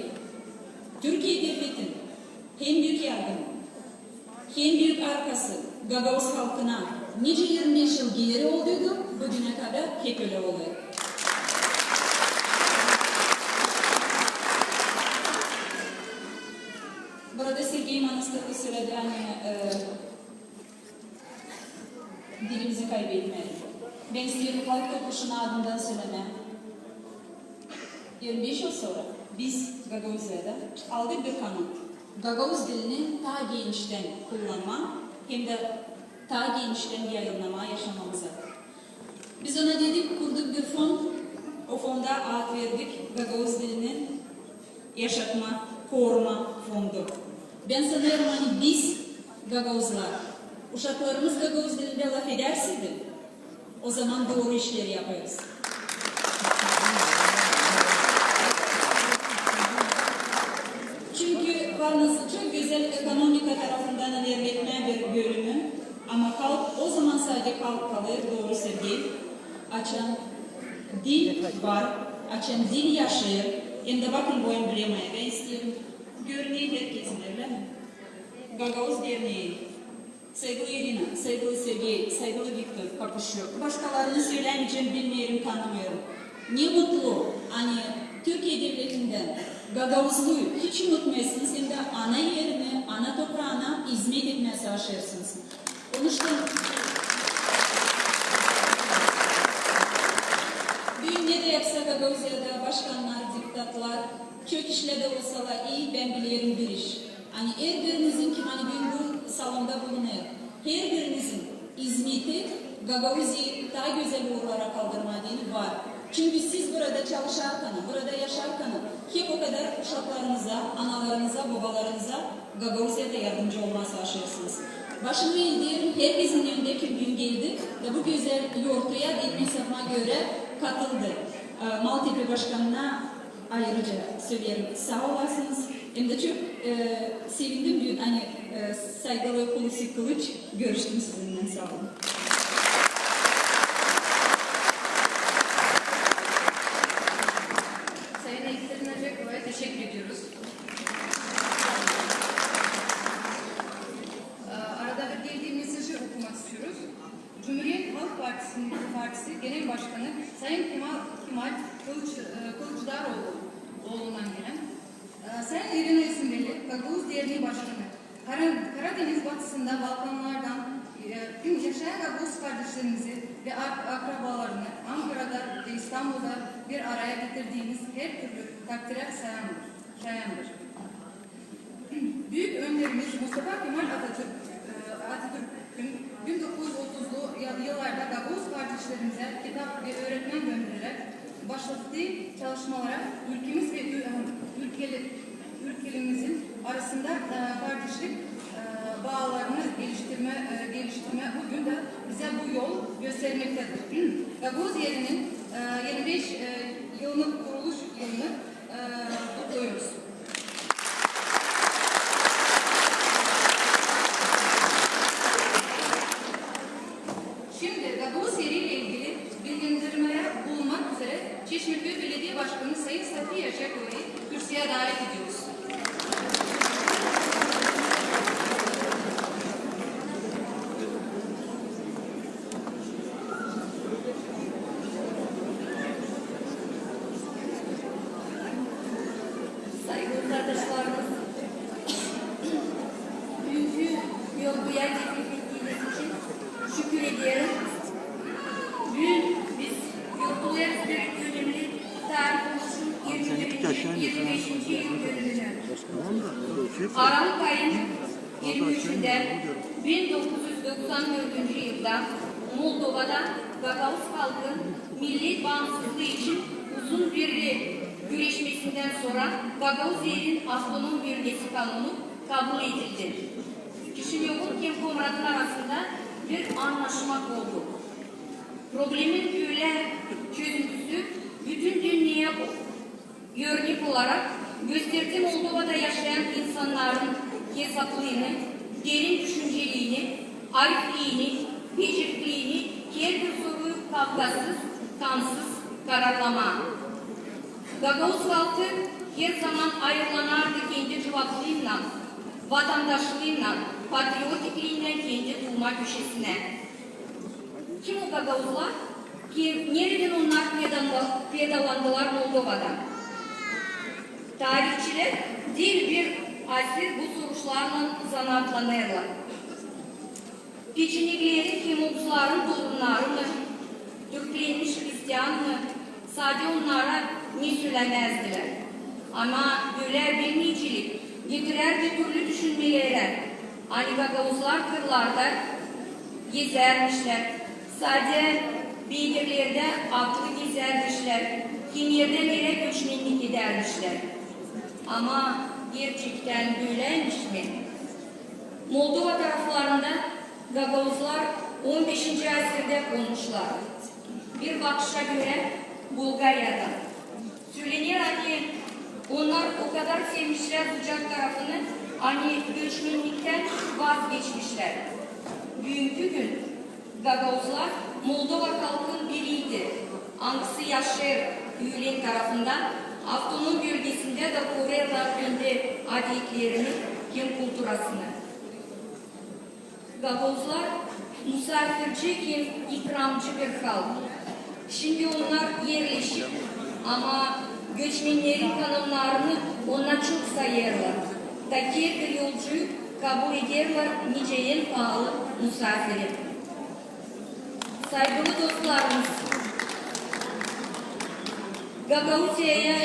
Türkiye devletin en büük yardımı, en büük arkası gagauz halkına nicä irmi beş yıl geeri olduydu, büünä kadar hep ölä olêr. Burada Sergey Manastırlı sölädi, ani, e, dilimizi kaybetmeyelim. Bän isteerim Halk Topluşunun adından sölemää. İrmi beş yıl sora biz Gagauziyada aldık bir kanat. Gagauz dilini taa geniştän kullanmaa hem dä taa geniştän yayınnamaa yaşamamıza. Biz ona dedik, kurduk bir fond, o fonda ad verdik Gagauz dilini yaşatma, koruma fondu. Bän sanêrım, ani biz, gagauzlar, uşaklarımız gagauz dilindä lafedärseydi, o zaman dooru işleri yapêrız. Çünkü var nasıl çok gözäl ekonomika tarafından ilerletmää bir bölümü, ama halk, o zaman sade halk kalêr, dooru, Sergey. Açan dil var, açan dil yaşêêr, hem dä bakın bu emblemaya, bän isteerim, görüney herkesin, ölä mi? Gagauz derneyi, saygılı İrina, saygılı Sergey, saygılı Viktor Kapuşçuk, başkalarını sölämeyecäm, bilmeerim, tanımêêrım. Ne mutlu, ani Türkiye devletindä gagauzluyu hiç unutmêêrsınız hem dä ana erini, ana topraana izmet etmää savaşêrsınız. Onuştan büün ne dä yapsa Gagauziyada, Çok işlär dä olsalar, ii, bän bilerim bir iş. Ani herbirinizin, kim ani büün bu salonda bulunêr, herbirinizin izmeti Gagauziya taa gözäl uurlara kaldırmaa deyni var. Çünkü siz burada çalışarkan, burada yaşarkan, hep okadar uşaklarınıza, analarınıza, bobalarınıza Gagauziyada yardımcı olmaa savaşêrsınız. Başını egerim herkesin önündä, kim büün geldi da bu gözäl yortuya, deyni sapma görä, katıldı. E, Maltepe başkanına ayırıca söleerim, saa olasınız. Hem dä çok, e, sevindim büün, ani, e, saygılı Hulusi Kılıç, görüştüm sizinnän. Saa olun. Sayın Ekaterinacık, teşekkür ediyoruz. E, arada bir geldiği mesajı okumak istiyoruz. Cumhuriyet Halk Partisi'nin, Partisi Genel Başkanı Sayın Kemal, Kemal Kılıç, e, Kılıçdaroğlu, oğlundan gelen. E, Sayın İrina İzmirli, Gagauz Derneği Başkanı, Kara-, Karadeniz batısında Balkanlardan, e, tüm yaşayan Gagauz kardeşlerimizi ve ak-, akrabalarını Ankara'da ve İstanbul'da bir araya getirdiğiniz her türlü takdire sayandır, şayandır. Büyük önderimiz Mustafa Kemal Atatürk, e, Atatürk'ün bin dokuz yüz otuzlu yıl-, yıllarda Gagauz kardeşlerimize kitap ve öğretmen göndererek başlattığı çalışmalara ülkemiz ve ü-, ülkeli-, ülkelerimizin arasında, e, kardeşlik, e, bağlarını geliştirme, e, geliştirme bugün de bize bu yol göstermektedir. Gagauz Yeri'nin, e, yirmi beş, e, yılını, kuruluş yılını, e, kutluyoruz. Şimdi Gagauz Yeri ile ilgili bilgilendirmelerde bulunmak üzere Çeşmeköy Belediye Başkanı Sayın Safiye Yaşakoy'u kürsüye davet ediyoruz. Saygılı kardeşlerimiz, büünkü yortuya teklif ettiiniz için şükür ederim. Büün biz yortulêrız bir önemli tarih oluşun yirmi birinci, yirmi beşinci yıldönümünü. Aralık ayın yirmi üçündä bin dokuz yüz doksan dördüncü yılda Moldovada gagauz halkın milli baansızlıı için uzun bir güreşmesindän sora Gagauz Yerin avtonom bölgesi kanunu kabul edildi. Kişinövun hem Komratın arasında bir annaşmak oldu. Problemin bölä çözüntüsü bütün dünneyä örnek olarak gösterdi Moldovada yaşayan insannarın hesaplını, derin düşünceliini, arifliini, becerikliini, herbir soruyu kavgasız, kansız kararlamaa. Gagauz halkı herzaman ayırlanardı kendi cuvaplığınnan, vatandaşlığınnan, patriotikliinnän kendi duuma köşesinä. Kim o gagauzlar, kim neredän onnar peydalandılar Moldovada? Tarihçilär diil bir asır bu soruşlarlan zanaatlanêrlar. Peçeneklerin hem oguzların torunları mı, türklenmiş hristian mı, sade onnara ne sölämäzdilär. Ama bölä bilmeyicilik getirärdi türlü düşünmeleri. Ani gagauzlar kırlarda gezärmişlär, sade beygirlerdä atlı gezärmişlär, hem erdä-merä göçmenlik edärmişlär. Ama gerçektän böläymiş mi? Moldova taraflarında gagauzlar on beşinci asirdä konmuşlar. Bir bakışa görä, Bulgariyadan. Sölener, ani onnar o kadar sevmişlär sıcak tarafını, ani göçmenniktän vazgeçmişlär. Büünkü gün gagauzlar Moldova halkın biriydi, angısı yaşêêr üülen tarafında, avtonom bölgesindä dä korêrlar kendi adetlerini hem kulturasını. Gagauzlar musaafirci hem ikramcı bir halk. Şindi onnar erleşik, ama göçmennerin kanonnarını onnar çok sayêrlar. Takıya bir yolcuyu kabul ederlär nicä en paalı musaafiri. Saygılı dostlarımız, Gagauziyaya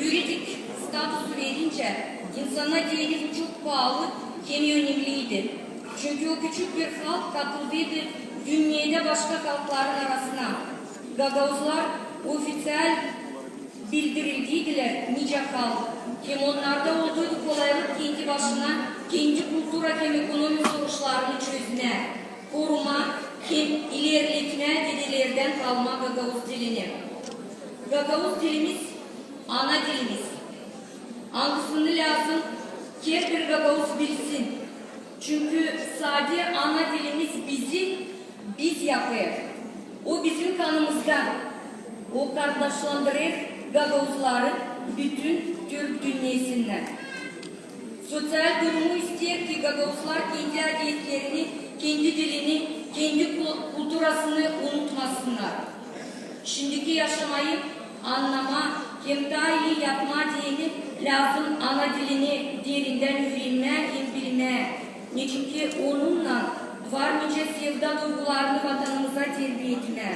Yuridik statusu verincä insana deyni bu çok paalı hem önemliydi. Çünkü o küçük bir halk katıldıydı dünnedä başka halkların arasına. Gagauzlar ofiţial bildirildiydiler nicä halk, hem onnarda olduydu kolaylık kendi başına, kendi kultura hem ekonomik soruşlarını çözmää, korumaa hem ilerletmää dedelerdän kalma gagauz dilini. Gagauz dilimiz ana dilimiz, angısını lääzım herbir gagauz bilsin. Çünkü sade ana dilimiz bizi biz yapêr. O bizim kanımızda. O kardaşlandırêr gagauzları bütün türk dünnesinnän. Soţial durumu isteer ki, gagauzlar kendi adetlerini, kendi dilini, kendi ku-, kulturasını unutmasınnar. Şindiki yaşamayı annamaa hem taa ii yapmaa deyni lääzım ana dilini derindän üürenmää hem bilmää. Neçinki onunnan var nicä sevda duygularını vatanımıza terbiya etmää,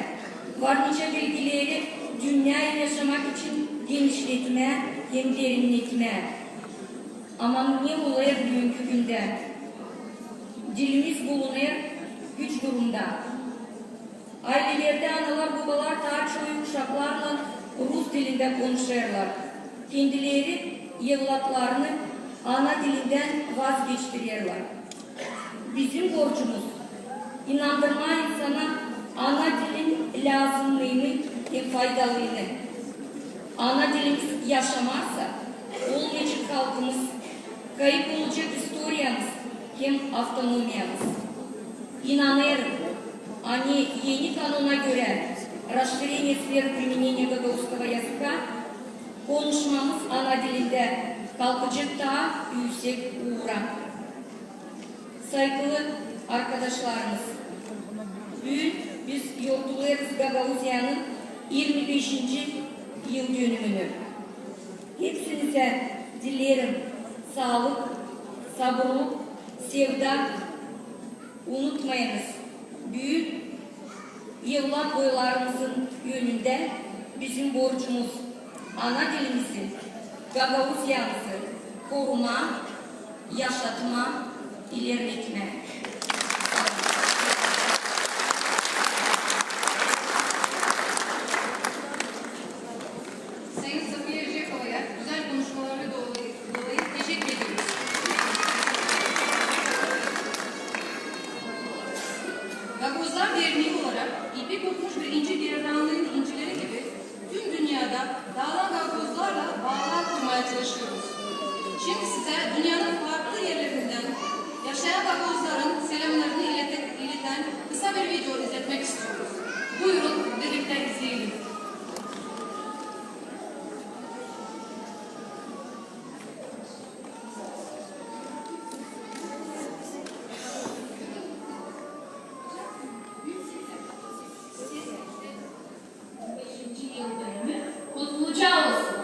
var nicä bilgileri dünneyä yaşamak için genişletmää hem derinnetmää. Ama ne olêr büünkü gündä? Dilimiz bulunêr güç durumda. Aylelerdä analar-bobalar taa çoyu uşaklarlan rus dilindä konuşêrlar. Kendileri evlatlarını ana dilindän vazgeçtirerlär. Bizim borcumuz inandırmaa insana ana dilin lääzımlıını hem faydalıını. Ana dilimiz yaşamasa, olmayacek halkımız, kayıp olacek istoriyamız hem avtonomiyamız. İnanêrım, ani eni kanona görä, расширение сферы применения гагаузского языка, konuşmamız ana dilindä kalkacek taa üüsek uura. Saygılı arkadaşlarımız, büün biz yortulêrız Gagauziyanın irmi beşinci yıldönümünü. Hepsinizä dileerim saalık, saburluk, sevda. Unutmayınız, büün evlat boylarımızın önündä bizim borcumuz ana dilimizi, Gagauziyamızı korumaa, yaşatmaa, ilerletmää. Sayın Safiye Jekova'ya güzel konuşmaları dolayı, dolayı teşekkür ediyoruz. Gagauzlar Derneği olarak ipi kopmuş bir inci gerdanlığın incileri gibi tüm dünyada dağılan gagauzlarla bağlar kurmaya çalışıyoruz. Şimdi size dünyanın farklı yerlerinden yaşayan gagauzların selamlarını ilete-, ileten kısa bir video izletmek istiyoruz. Buyurun, birlikte izleyelim. Beşinci yıldönümü kutluca olsun.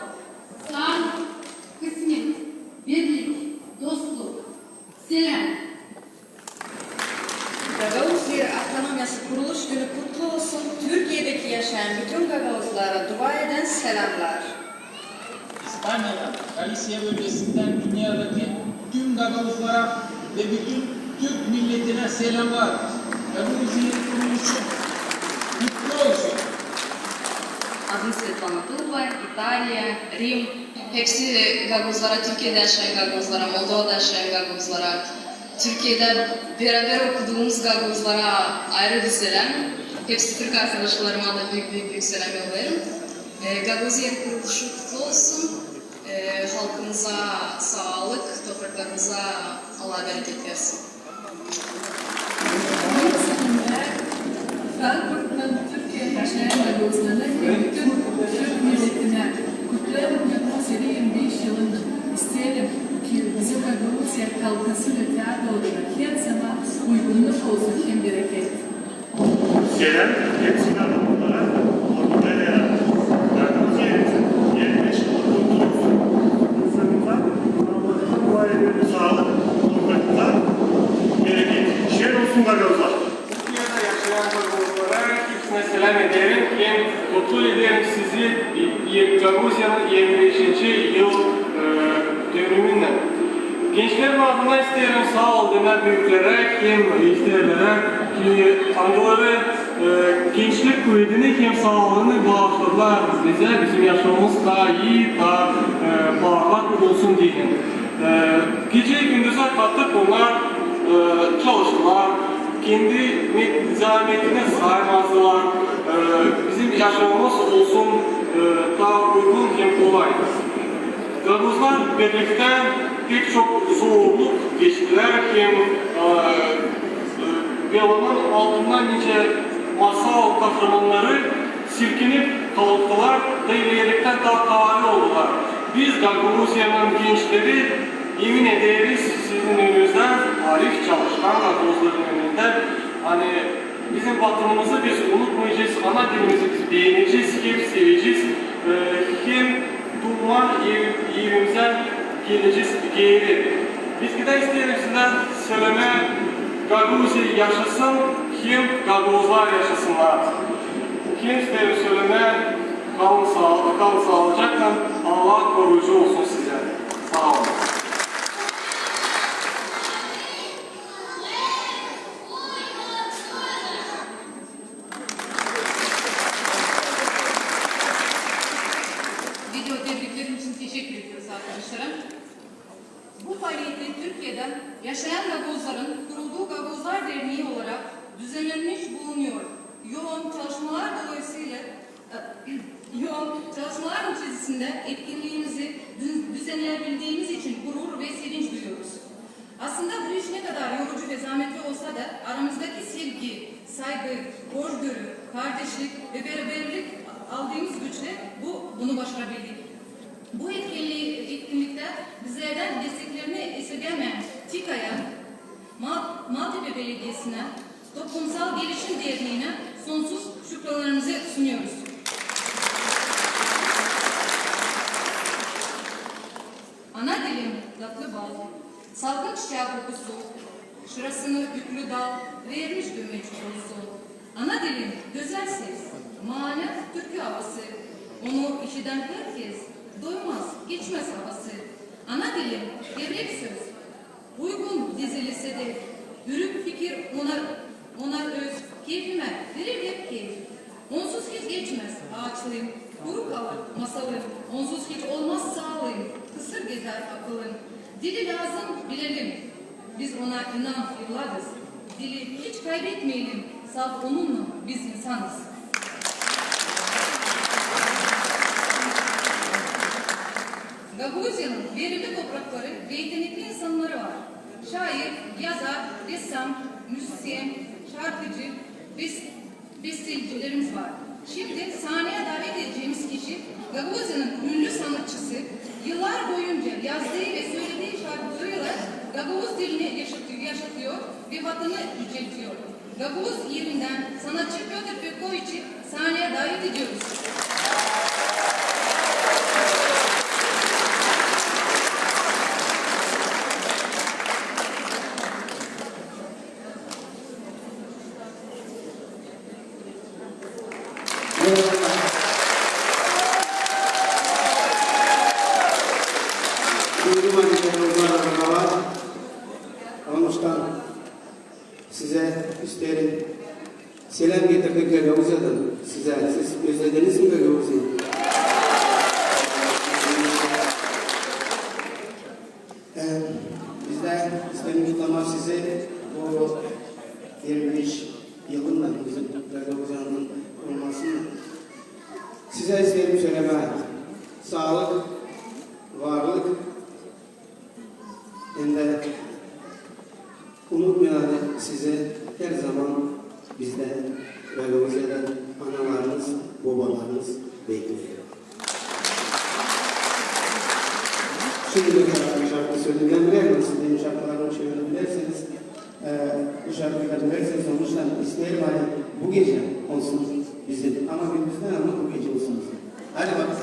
Saalık, kısmet, birlik, dostluk. Selam. Gagauz Yeri avtonomiyası kuruluş günü kutlu olsun. Türkiyedeki yaşayan bütün gagauzlara dua eden selamlar. İspaniyadan, Galisiya bölgesindän dünyadaki tüm gagauzlara ve bütün türk milletine selamlar. Gagauz Yeri kuruluşu kutlu olsun. Adım Svetlana Tulba, İtaliya, Rim. Hepsi gagauzlara, Türkiyedä yaşayan gagauzlara, Moldovada yaşayan gagauzlara, Türkiyedä beraber okuduumuz gagauzlara ayrı bir selam. Hepsi türk arkadaşlarıma da büük, büük, büük selam yollêêrım. E, Gagauz Yeri kuruluşu kutlu olsun. E, halkımıza saalık, topraklarımıza Allah bereket versin. Frankfurttan Türkiyedä yaşayan gagauzlara hem bütün türk milletinä kutlêêrım Gagauz Yeri irmi beş yılını. İsteerim ki bizim Gagauziya kalkınsın öteyä dooru, her zaman uygunluk olsun hem bereket. Selam hepsinä, adamlara, ordulara, Gagauz Yerimizin irmi beş yılını kutluyoruz. Saalık, topraklarımıza bereket. Şer olsun, gagauzlar. Türkiyedä yaşayan gagauzlara hepsinä Selam ederim hem kutlu ederim sizi Gagauziyanın irmi beşinci yıl, e, dönümünnän. Gençlerin adına isteerim saa ol demää büüklere hem ihtärlara, ki angıları, e, gençlik kuvedini hem saalıını baaşladılar bizä, bizim yaşamamız taa ii, taa, e, parlak olsun deyni. E, gecä-gündüzä katıp onnar, e, çalıştılar, kendi me-, zaametini saymazdılar. E, bizim yaşamamız olsun, e, taa uygun hem kolay. Gagauzlar birliktä pek çok zorluk geçtiler hem, e, e, belanın altından nicä masal kahramannarı silkinip kalktılar da ilerlerdän taa kaavi oldular. Biz, Gagauziyanın gençleri, emin ederiz sizin önünüzdä, arif çalışkan gagauzların önündä, ani bizim Vatanımızı biz unutmayacez, ana dilimizi biz beenecez, hep sevecez, e, hem duuma ev-, evimizä gelecez geeri. Biz gidä isteerim sizä sölemää: Gagauziya yaşasın hem gagauzlar yaşasınnar. Hem isteerim sölemää: kalın saa-, kalın saalıcaklan, Allah koruyucu olsun sizä. Saa olun. Video tebriklerin için teşekkür ediyoruz arkadaşlara. Bu faaliyette Türkiye'den yaşayan Gagauzların kurulduğu Gagauzlar Derneği olarak düzenlenmiş bulunuyor. Yoğun çalışmalar dolayısıyla, yoğun çalışmalar neticesinde etkinliğimizi dü-, düzenleyebildiğimiz için gurur ve sevinç duyuyoruz. Aslında bu iş ne kadar yorucu ve zahmetli olsa da aramızdaki sevgi, saygı, hoşgörü, kardeşlik ve beraberlik aldığımız güçle bu, bunu başarabildik. Bu etkinliği, etkinlikte bizlerden desteklerini esirgemeyen TİKA'ya, Mal-, Maltepe Belediyesi'ne, Toplumsal Gelişim Derneği'ne sonsuz şükranlarımızı sunuyoruz. Ana dilim tatlı bal, salkın çiçää kokusu, şırasını yüklü dal vermiş gömeç korusu. Ana dilim gözäl ses, maana türkü havası, onu işidän herkez doymaz, geçmez havası. Ana dilim gevrek söz, uygun dizilse dä, ürük fikir ona, ona öz, keyfimä verir hep keyf. Onsuz hiç geçmez aaçlığım, kuru kalır masalım, onsuz hiç olmaz saalığım, kısır gezär akılım. Dili lääzım bilelim, biz ona inan evladız, dili hiç kaybetmeyelim, salt onunnan biz insanız. Gagauziyanın verimli toprakları ve yetenekli insannarı var. Şair, yazar, ressam, müzisyen, şarkıcı, bes-, bestecilerimiz var. Şimdi sahneye davet edeceğimiz kişi Gagauziyanın ünlü sanatçısı, yıllar boyunca yazdığı ve söylediği şarkılarıyla Gagauz dilini yaşatı-, yaşatıyor ve vatanı yüceltiyor. Gagauz yerinden sanatçı Pötr Petkoviçi sahneye davet ediyoruz. Duydum, ani onnar var. Onuştan sizä isteerim selam getirdik Gagauziyadan sizä. Siz özlediniz mi Gagauziyayı? E, biz dä isteerim kutlamaa sizi bu irmi beş yılınnan, bizim Gagauziyanın kurulmasınnan. Sizä isteerim sölemää saalık, varlık, hem dä unutmayın, ani sizi herzaman bizdä, Gagauziyada analarınız, bobalarınız bekleer. Şindi bir şarkı, şarkı sölemää bilerim, siz benim şarkılarımı çevirebilersiniz. E, bu şarkıyı da bilersiniz, onuştan isteerim, ani bu gecä olsun bizim, ama gündüzdän, ama bu gecä olsun bizim. Hadi bakalım.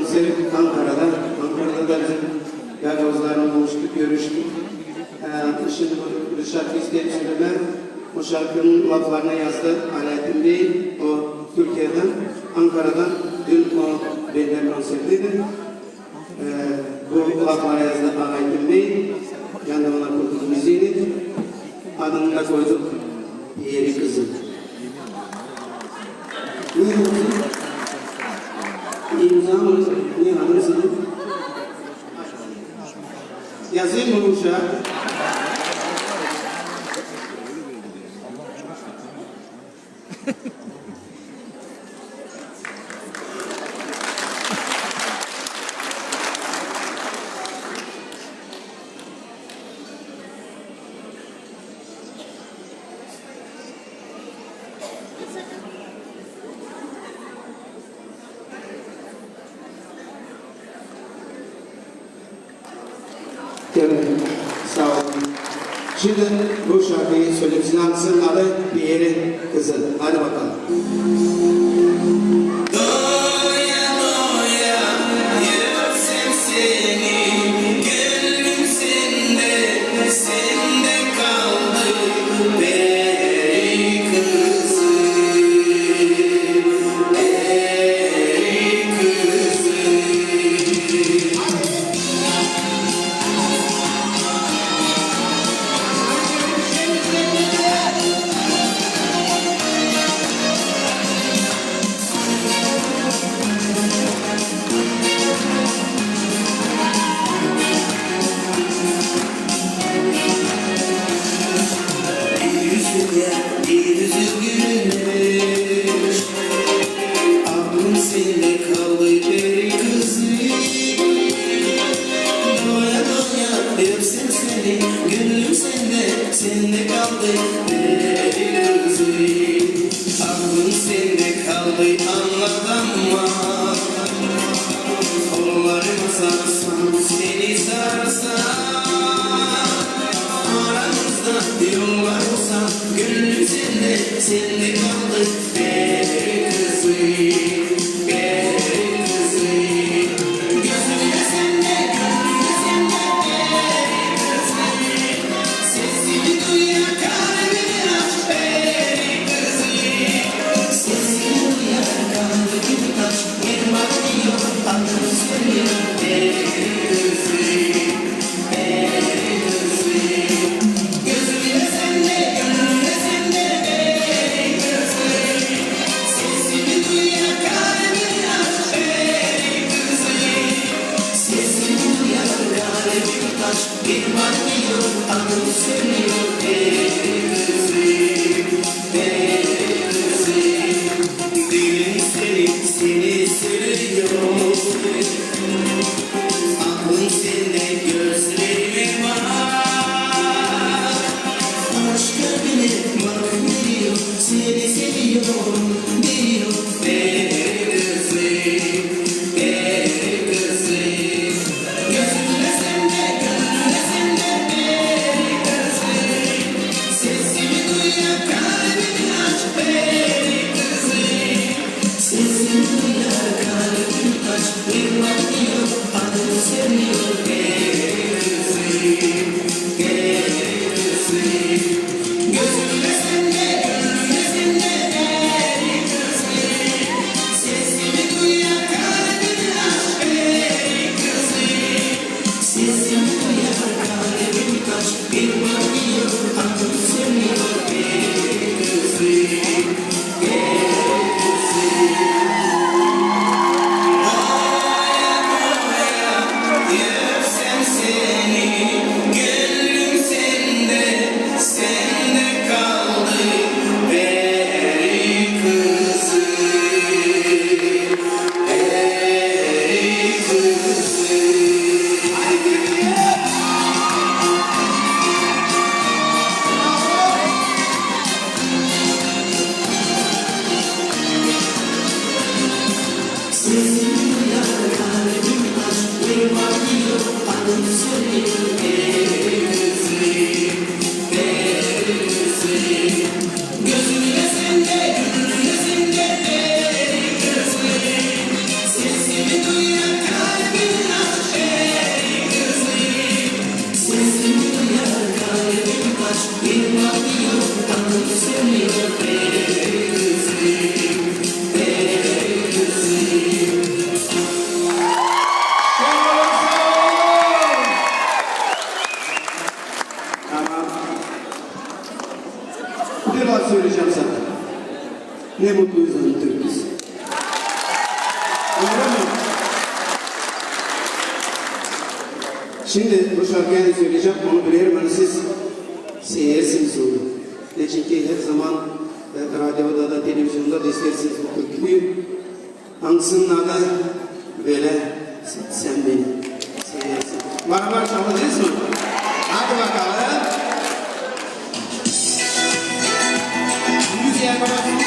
Ankarada, Ankarada da bizim gagauzlarla buluştuk, görüştük. Ee, şimdi bu bir şarkı isteerim sölemää. O şarkının laflarını yazdı Alaaddin Bey, o Türkiyedän, Ankaradan, dün o bendä konserteydi. Ee, bu lafları yazdı Alaaddin Bey, bän dä ona koydum müziini, adını da koyduk Peri kızı. Ne yazayım? İmza mı? Ne yazayım? Yazayım mı uşaa? Sağ olun. Şimdi bu şarkıyı sölesin, adı Peri kızı. Hadi bakalım. Doya doya öpsem seni, gönlüm sende, sende kaldı, peri kızı, peri kızı. Bir üzülgä, bir üzülgä güneş, aklım sende kaldı, peri kızı. Doya doya öpsem seni, gönlüm sende, sende kaldı, peri kızı. Aklım sende kaldı, anlatamam. Kollarımı sarsan, seni sarsan, aramızda yollar olsa, gönlüm sende, sende kaldı, peri kızı, peri kızı. Gözümde sende, gönlümde sende, peri kızı. Sesimi duy ya, kalbimi aç, peri kızı. Sesimi duy ya, kalbimi aç, bir bakıyor, adım sönüyor, peri kızı, peri kızı. Gözümde sende, gönlümde sende, peri kızı. Sesimi duy ya, kalbimi aç, peri kızı. Sesimi duy ya, kalbimi aç, bir bakıyor, adım sönüyor, peri kızı, peri kızı. Dilim seni, seni söylüyor. Aklım sende, gözlerime bak. Aşk kalbine bak, ne diyor, seni seviyorum, diyor, peri kızı, peri kızı. Gözümde sende, gönlümde sende, peri kızı. Sesimi duy ya, kalbimi aç, peri kızı. Sesimi duy ya, kalbimi aç, bir bakıyor, Ne mutluyuz, ani türküz. Öyle mi? Şindi bu şarkıyı söleyecäm, onu bilerim, ani siz seversiniz onu. Neçinki herzaman, e, radioda da, televizionda da isteersiniz bu türküyü. Angısının adı Bölä sän beni seversin. Barabar çalacez mi? Hadi bakalım. Müziğe barabar.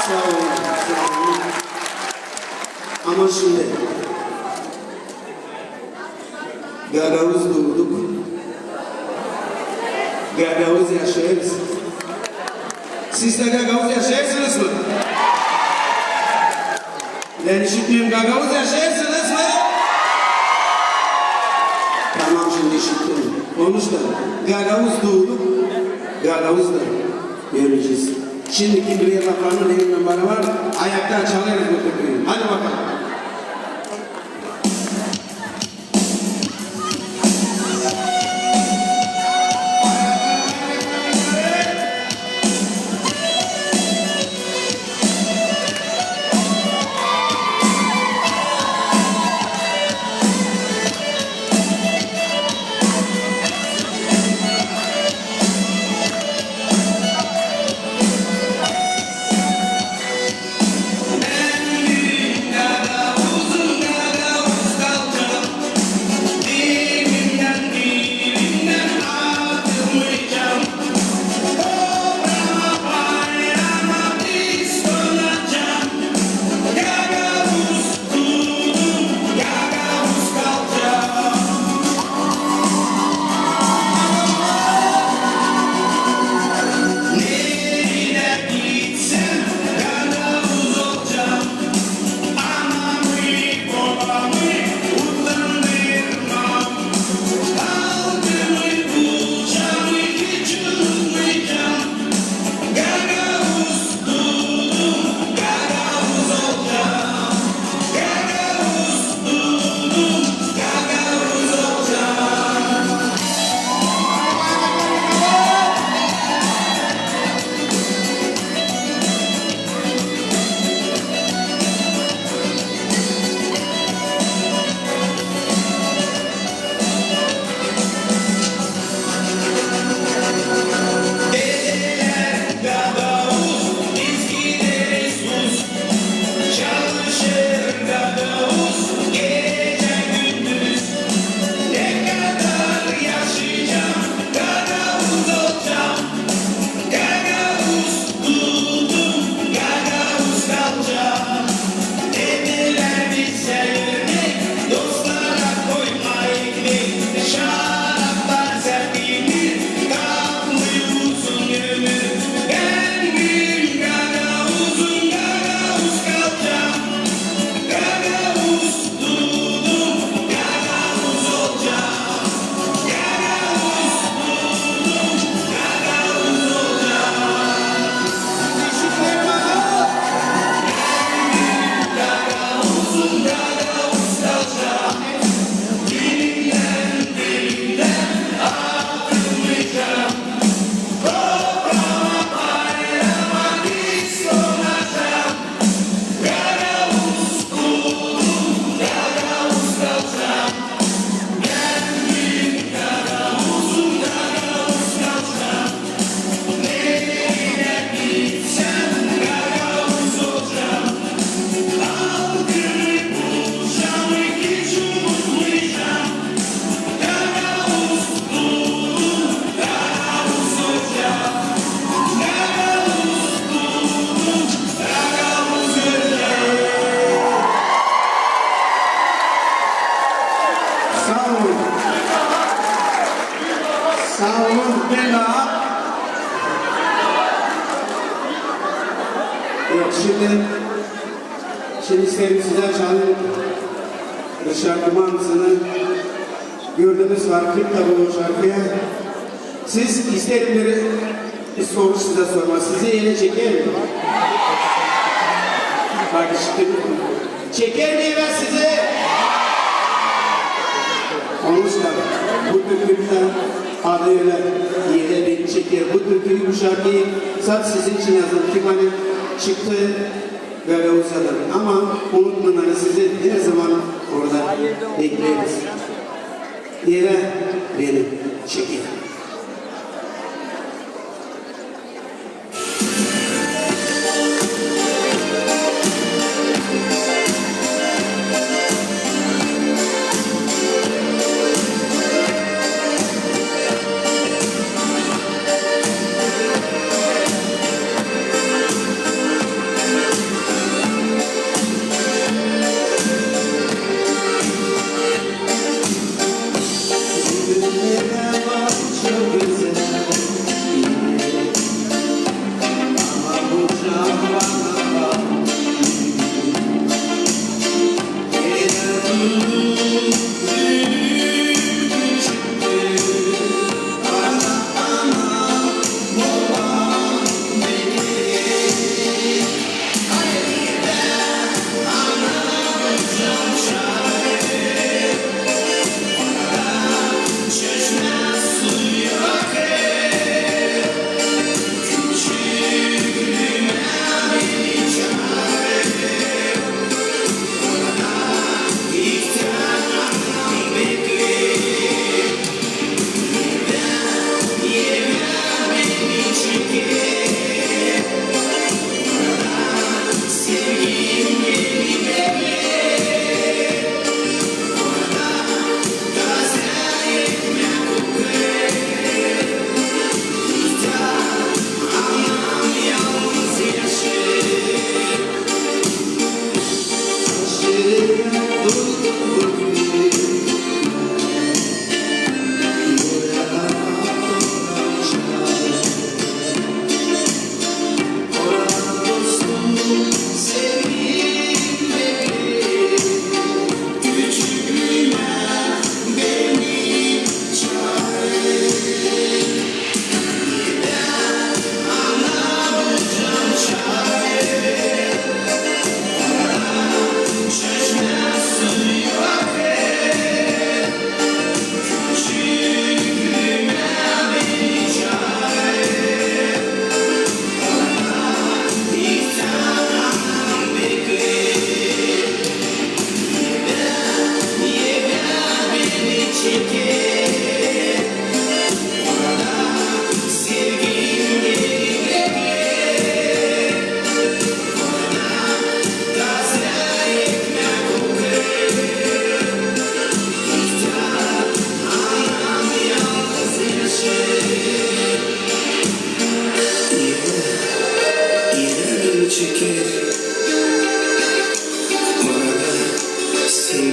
Saa olun, saa olun. Ama şindi gagauz duuduk, gagauz yaşêêrız. Siz dä gagauz yaşêêrsınız mı? Bän işitmeerim, gagauz yaşêêrsınız mı? Tamam, şindi işittim. Onu da gagauz duuduk, gagauz da öleceez. Şindi kim biler laflarını, benimnän barabar ayakta çalêrız bu türküyü. Hadi bakalım. Saa olun. Saa olun. Bän dä. Yok, şindi, şindi isteerim sizä çalayım bu şarkımı, hamısını. Gördüünüz var, klip dä bu şarkıya. Siz, isteerim bir, bir soruş sizä sormaa. Sizi erä çeker mi? Bak işte. Çeker mi erä sizi? Onuştan bu türkünün adı ölä, erä beni çeker. Bu türküyü, bu şarkıyı sade sizin için yazdım. Ki bana çıktı Gagauziyadan. Ama unutmayın, sizi herzaman orada bekleriz. Erä beni çeker.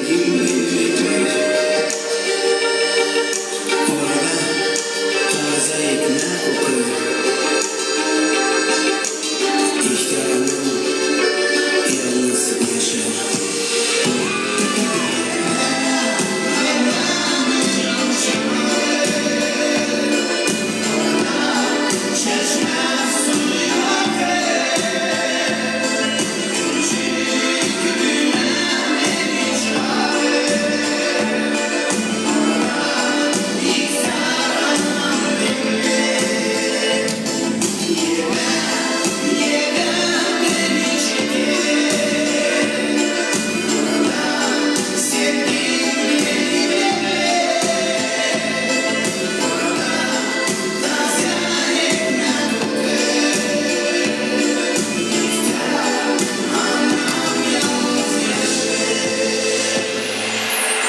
Orada taaza ekmää kokêr. İhtär anam yalnız yaşêêr.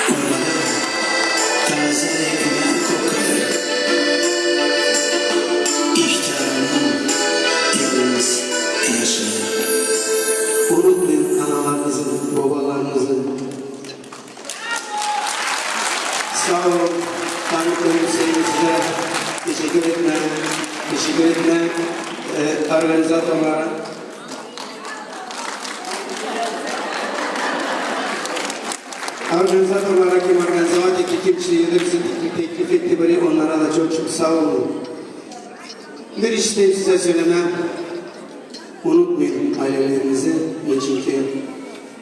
Orada taaza ekmää kokêr. İhtär anam yalnız yaşêêr. Unutmayın analarınızı, bobalarınızı. Saa olun, tanıtım seyircilär. Teşekkür etmää, teşekkür etmää, e, organizatorlara. Organizatorlara, kim organizovati, kim çı-, bizi teklif etti burayı, onnara da çok, çok saa olun. Bir iş isteerim sizä sölemää. Unutmayın aylelerinizi, neçin ki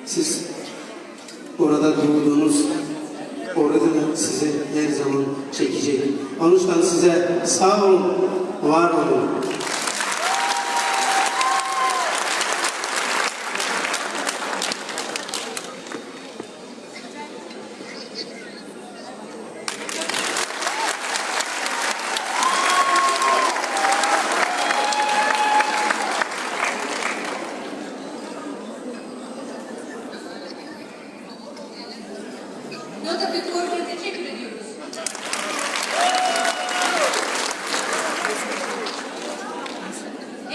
siz orada duudunuz, orada da sizi herzaman çekecek. Onuştan sizä saa olun, var olun. Nota Petrovna, teşekkür ediyoruz.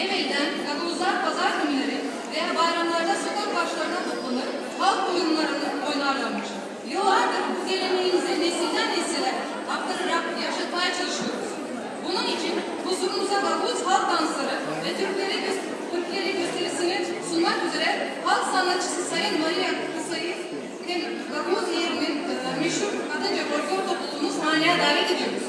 Eveldän gagauzlar pazar günleri veya bayramlarda sokak başlarına toplanır, halk oyunlarını oynarlarmış. Yıllardır bu geleneğimizi nesildän nesile aktararak yaşatmaya çalışıyoruz. Bunun için huzurunuzda gagauz halk dansları ve türküleri gö-, türküleri gösterisini sunmak üzere halk sanatçısı Sayın Maria Kısayı hem gagauz yerinin, e, meşhur kadınca folklor topluluğunu sahneye davet ediyoruz.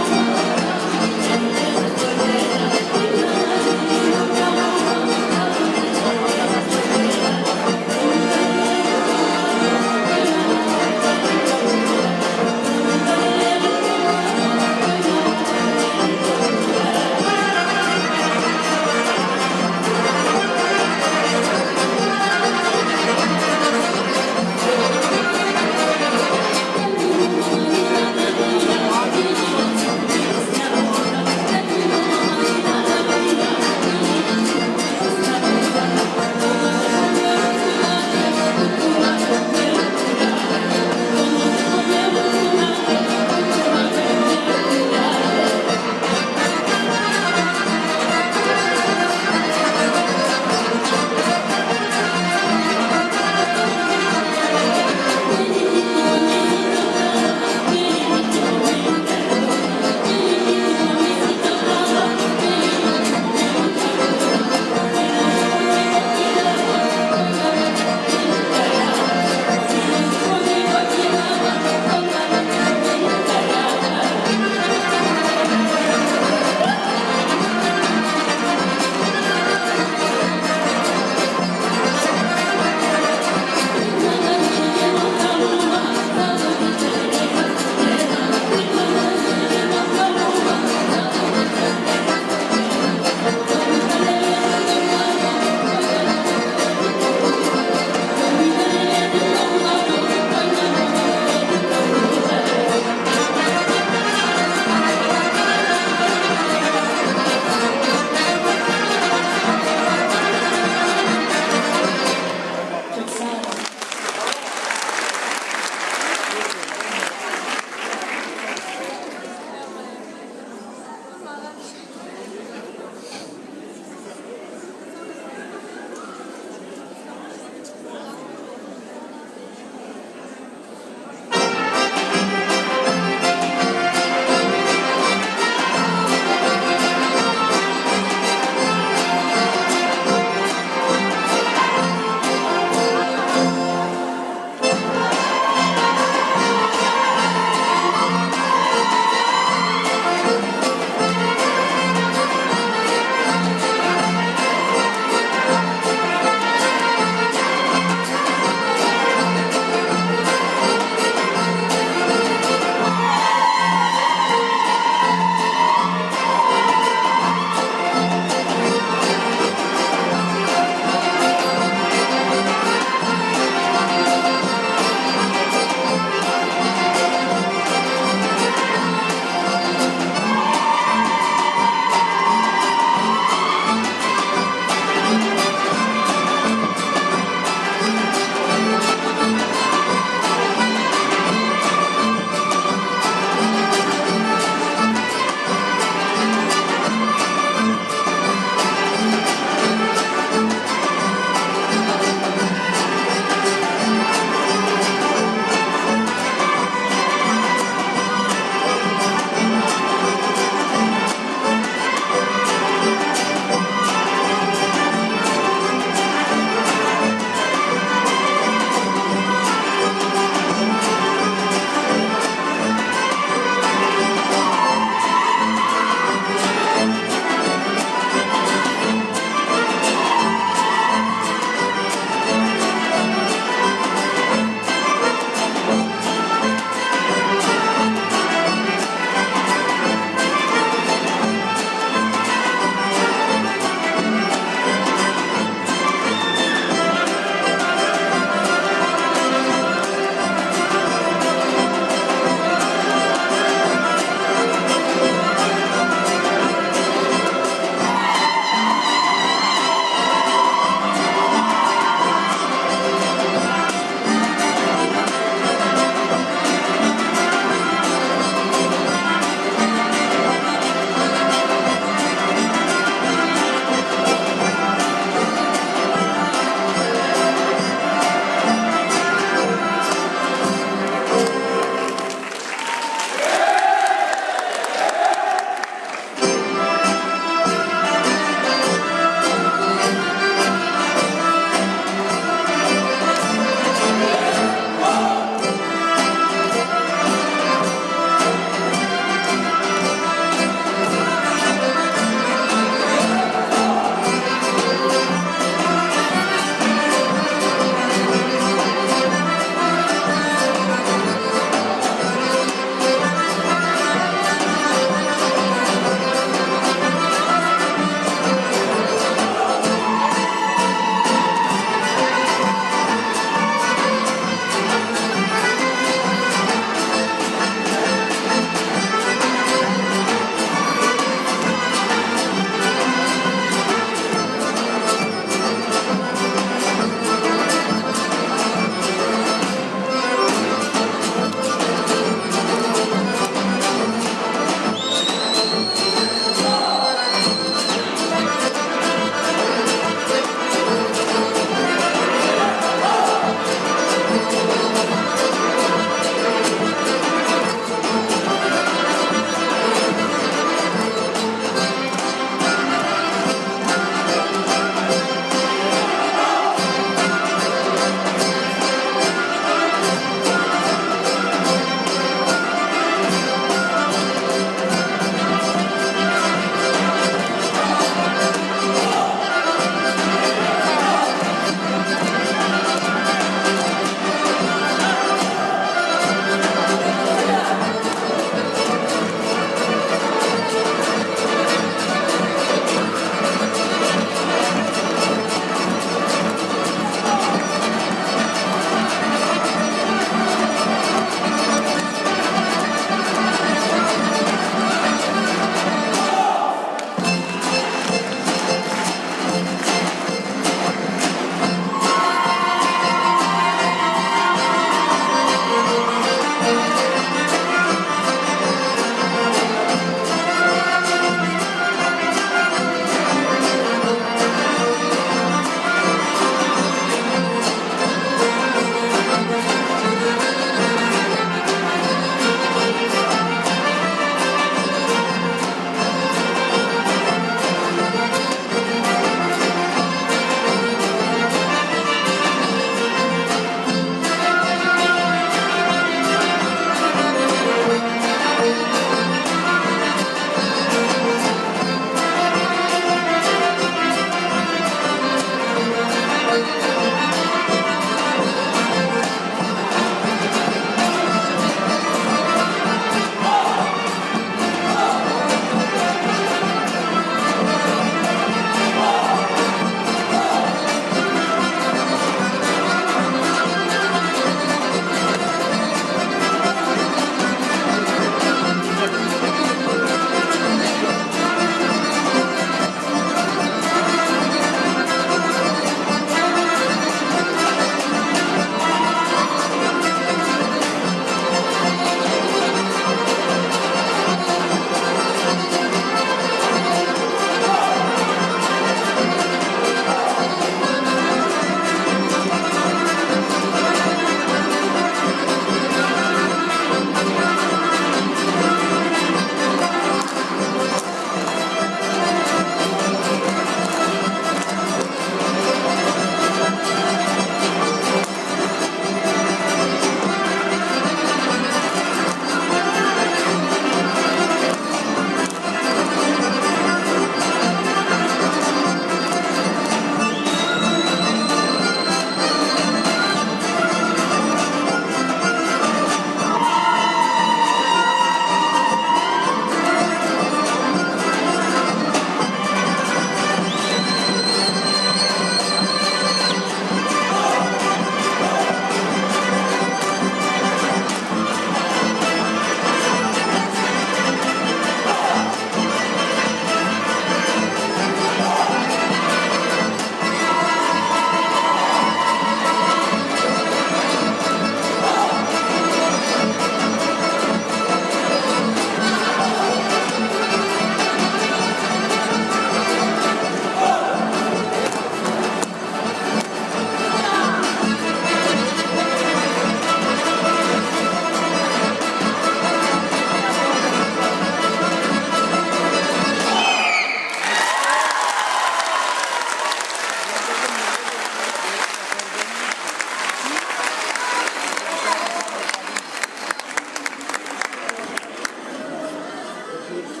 İlerletmişim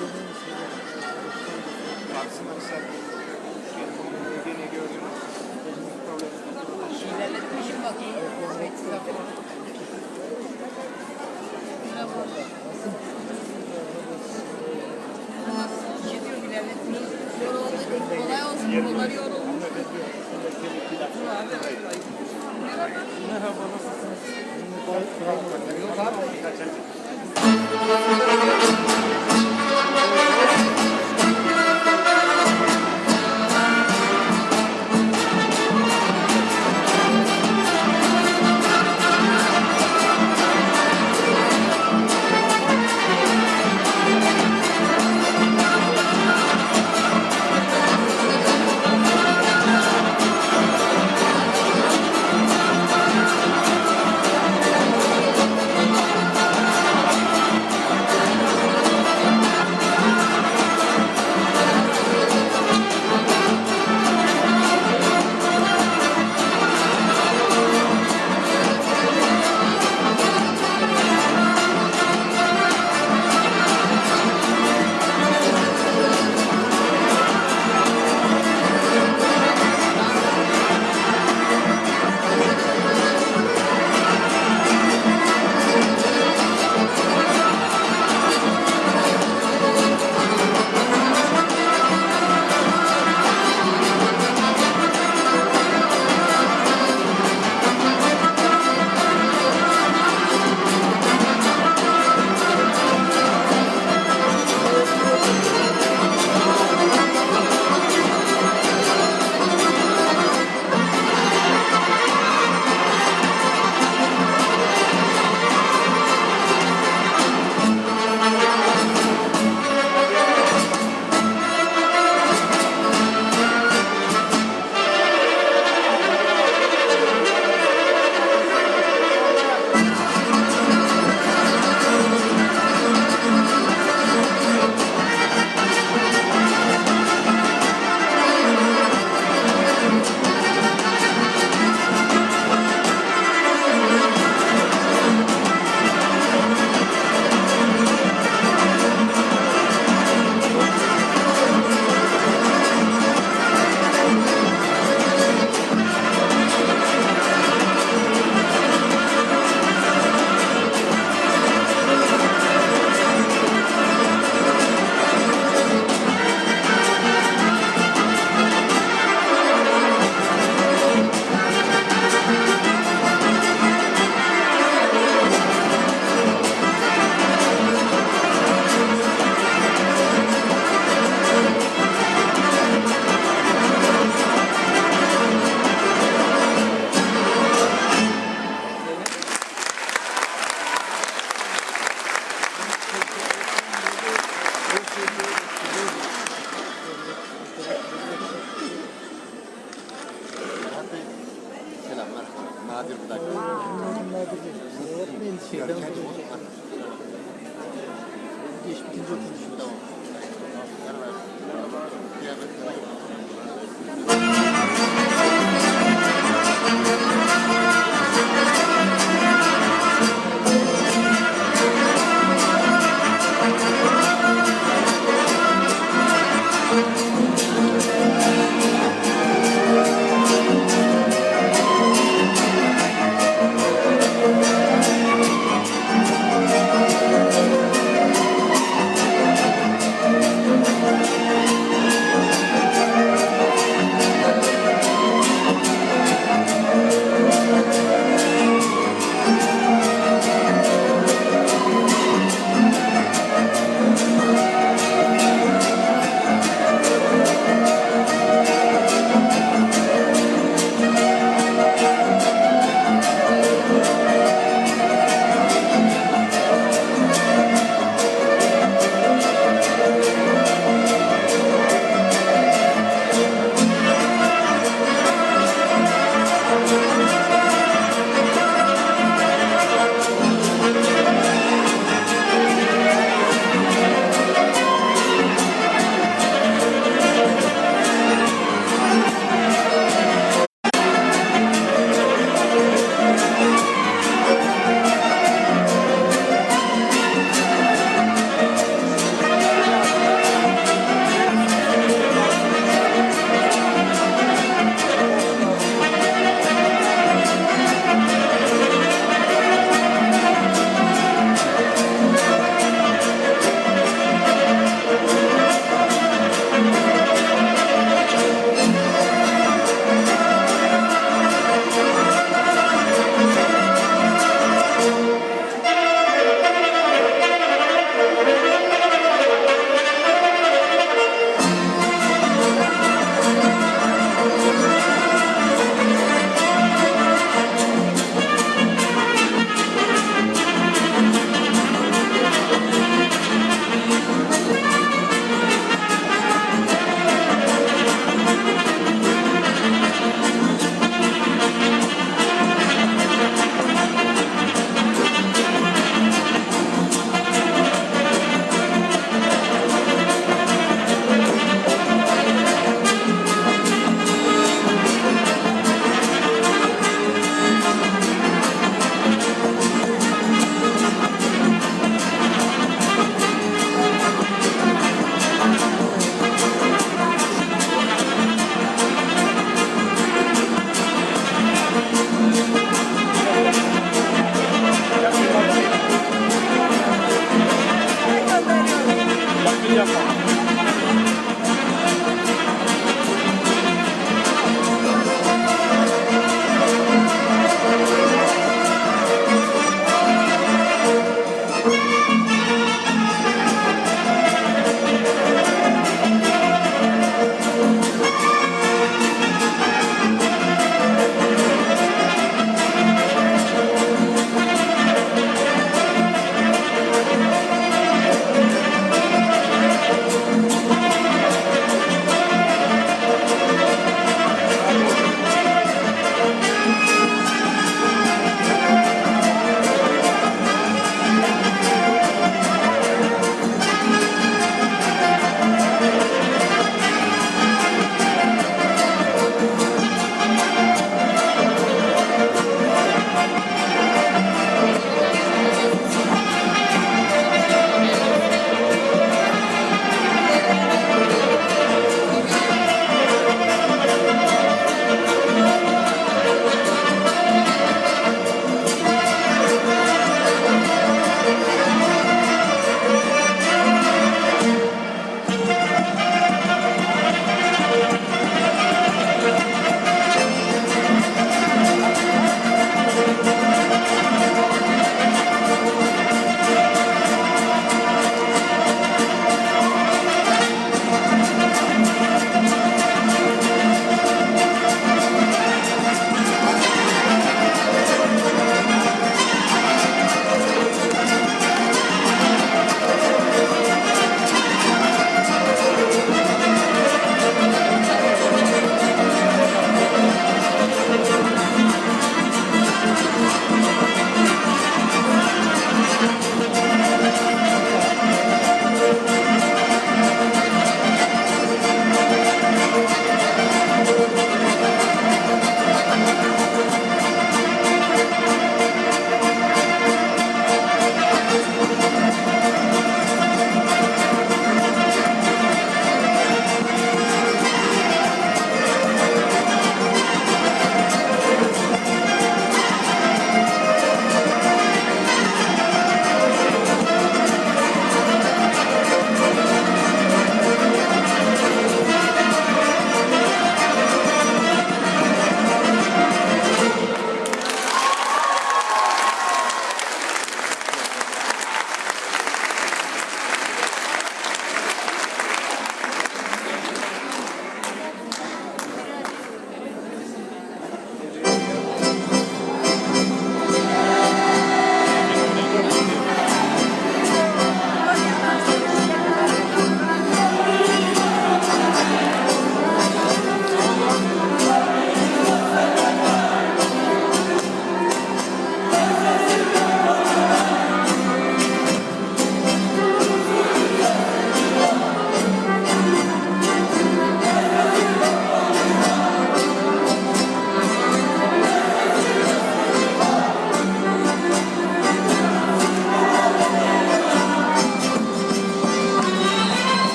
bak. Merhaba. Ha, şey diyorum, ilerletmiş. Yoruldu. Kolay olsun, kolay yorulmuş. Merhaba. Merhaba, nasılsınız?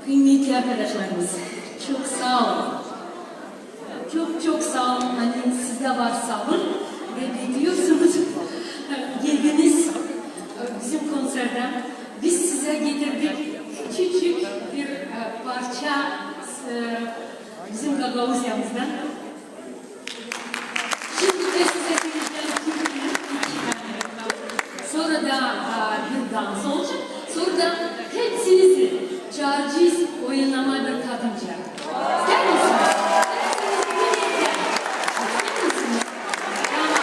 Kıymetli arkadaşlarımız, çok saa olun. Çok, çok saa olun, ani sizdä var sabır ve bekleyorsunuz. Geldiniz bizim konserdä. Biz sizä getirdik küçücük bir, e, parça, e, bizim Gagauziyamızdan. Şindi dä sizä sölecäm türkü, iki tane. Sora da, a, bir dans olacek. Sora da hepsinizi çaaracez oynamaa bir kadınca. İstär misiniz? Hepsinizi bir yerdä. İstär misiniz? Tamam.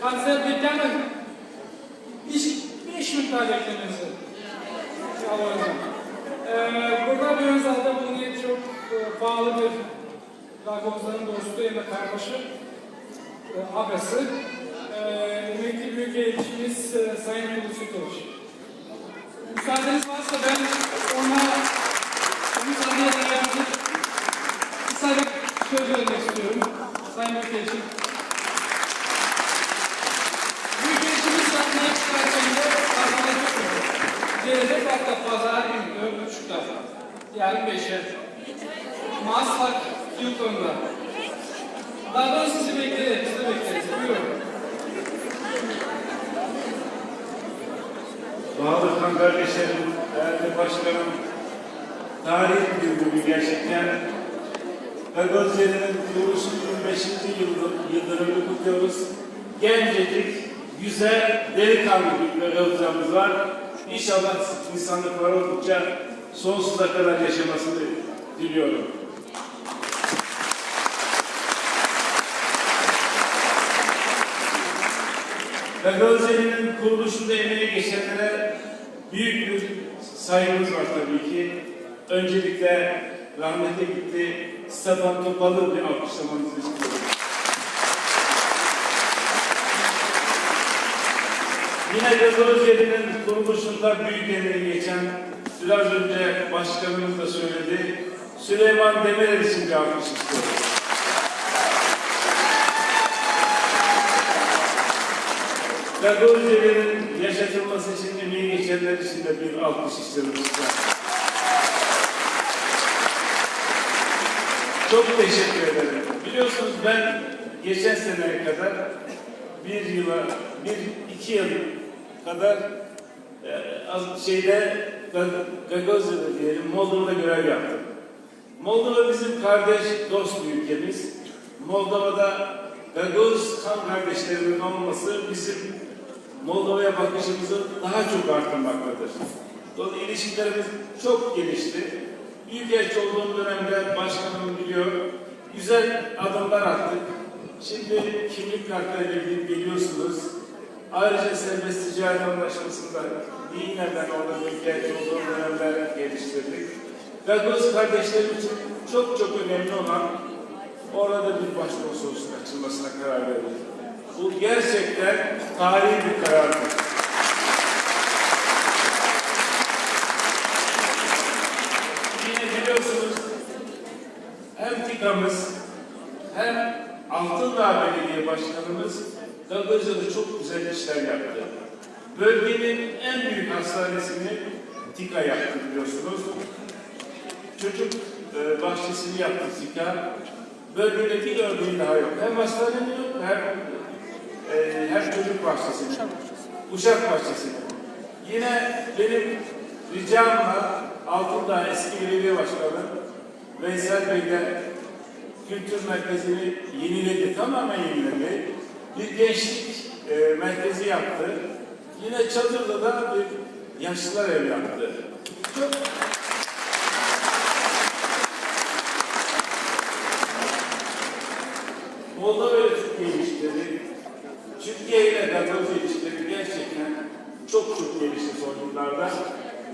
Konsert bitti ama bir beş minut taa beklemenizi yalvaracam. Ee, burada bir ön zalda bulunêr çok e, paalı bir Gagauzların dostu hem dä kardaşı, e, abası, e, emekli büyükelçimiz e, Sayın Kılıç Sütoviç. Müsaadeniz varsa ben ona müsaade ederseniz kısa bir söz vermek istiyorum. Sayın Büyükelçim. Büyükelçimiz sahneye çıkarken de sahneye çıkıyor. Gelecek hafta pazar günü dört buçukta. Yarın beşe. Maslak, Hilton'da. Daha doğrusu sizi bekleriz, sizi bekleriz. Buyurun. Paalı kan kardeşlerim, değerli başkanım, tarihi bir gün bugün gerçekten. Gagauz Zerre'nin kuruluşunun yirmi beşinci yıl, yıldönümünü kutluyoruz. Gencecik, güzel, delikanlı bir Gagauzamız var. İnşallah insanlık var oldukça sonsuza kadar yaşamasını diliyorum. Gagauz Zerre'nin kuruluşunda emeği geçenlere büyük bir saygımız var tabii ki. Öncelikle rahmete gitti Stefan Topal'ı bir alkışlamanızı istiyorum. Yine Gagauz Zerre'nin kuruluşunda büyük emeği geçen, biraz önce başkanımız da söyledi, Süleyman Demirel için bir alkış istiyorum. Gagauz Zerre'nin yaşatılması için emeği geçenler için de bir alkış istiyorum sizden. Çok teşekkür ederim. Biliyorsunuz, ben geçen seneye kadar bir yıla, bir, iki yıl kadar e, az, şeyde, Ga-, Gagauziya'da diyelim, Moldova'da görev yaptım. Moldova bizim kardeş, dost bir ülkemiz. Moldova'da Gagauz kan kardeşlerinin olması bizim Moldova'ya bakışımızı daha çok arttırmaktadır. Dolayısıyla ilişkilerimiz çok gelişti. Büyükelçi olduğum dönemde başkanım biliyor, güzel adımlar attık. Şimdi kimlik kartlarıyla ilgili biliyorsunuz. Ayrıca serbest ticaret anlaşmasında yine ben orada büyükelçi olduğum dönemde geliştirdik. Gagauz kardeşlerim için çok çok önemli olan orada bir başkonsolosluk açılmasına karar verdik. Bu gerçekten tarihi bir karardır. Yine biliyorsunuz hem TİKA'mız hem Altındağ Belediye Başkanımız Gagauziya'da çok güzel işler yaptı. Bölgenin en büyük hastanesini TİKA yaptı biliyorsunuz. Çocuk e, bahçesini yaptı TİKA. Bölgede bir örneği daha yok. Hem hastane yok hem e, hem çocuk bahçesini, uşak bahçesini. Yine benim ricamla Altındağ eski belediye başkanı Veysel Bey de kültür merkezini yeniledi, tamamen yeniledi. Bir gençlik e, merkezi yaptı. Yine Çadır'da da bir yaşlılar evi yaptı. Çok Moldova ile Türkiye ilişkileri, Türkiye ile Gagauz ilişkileri gerçekten çok çok gelişti son yıllarda.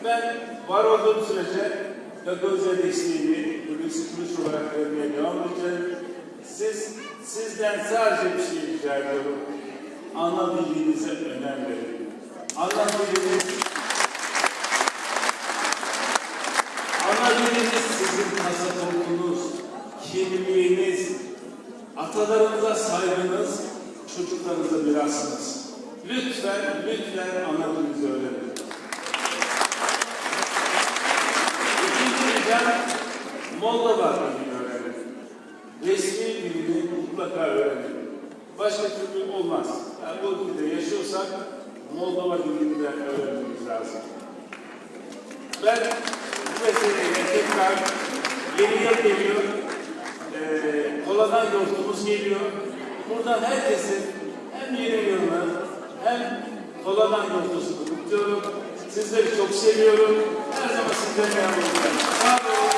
Ben var olduğum sürece Gagauzya desteğimi Hulusi Kılıç olarak vermeye devam edeceğim. Siz, sizden sadece bir şey rica ediyorum. Ana dilinize önem verin. Ana diliniz, ana diliniz sizin pasaportunuz, kimliğiniz, atalarınıza saygınız, çocuklarınıza mirasınız. Lütfen, lütfen ana dilinizi öğrenin. İkinci ricam, Moldova dilini öğrenin. Resmi dilini mutlaka öğrenin. Başka türlü olmaz. Yani bu ülkede yaşıyorsak Moldova dilini de öğrenmemiz lazım. Ben bu vesileyle tekrar yeni yıl geliyor. Ee, Koladan yortumuz geliyor. Buradan herkesin hem yeni yılını hem Koladan yortusunu kutluyorum. Sizleri çok seviyorum. Her zaman sizlerin yanında olacağım. Sağ olun.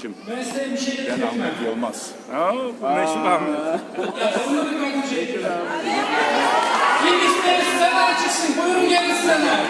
Kim? Ben size bir şey de... Ben Ahmet Yılmaz. Ha, bu meşhur Ahmet. Kim isteer scenaya çıksın? Buyurun, gelin scenaya.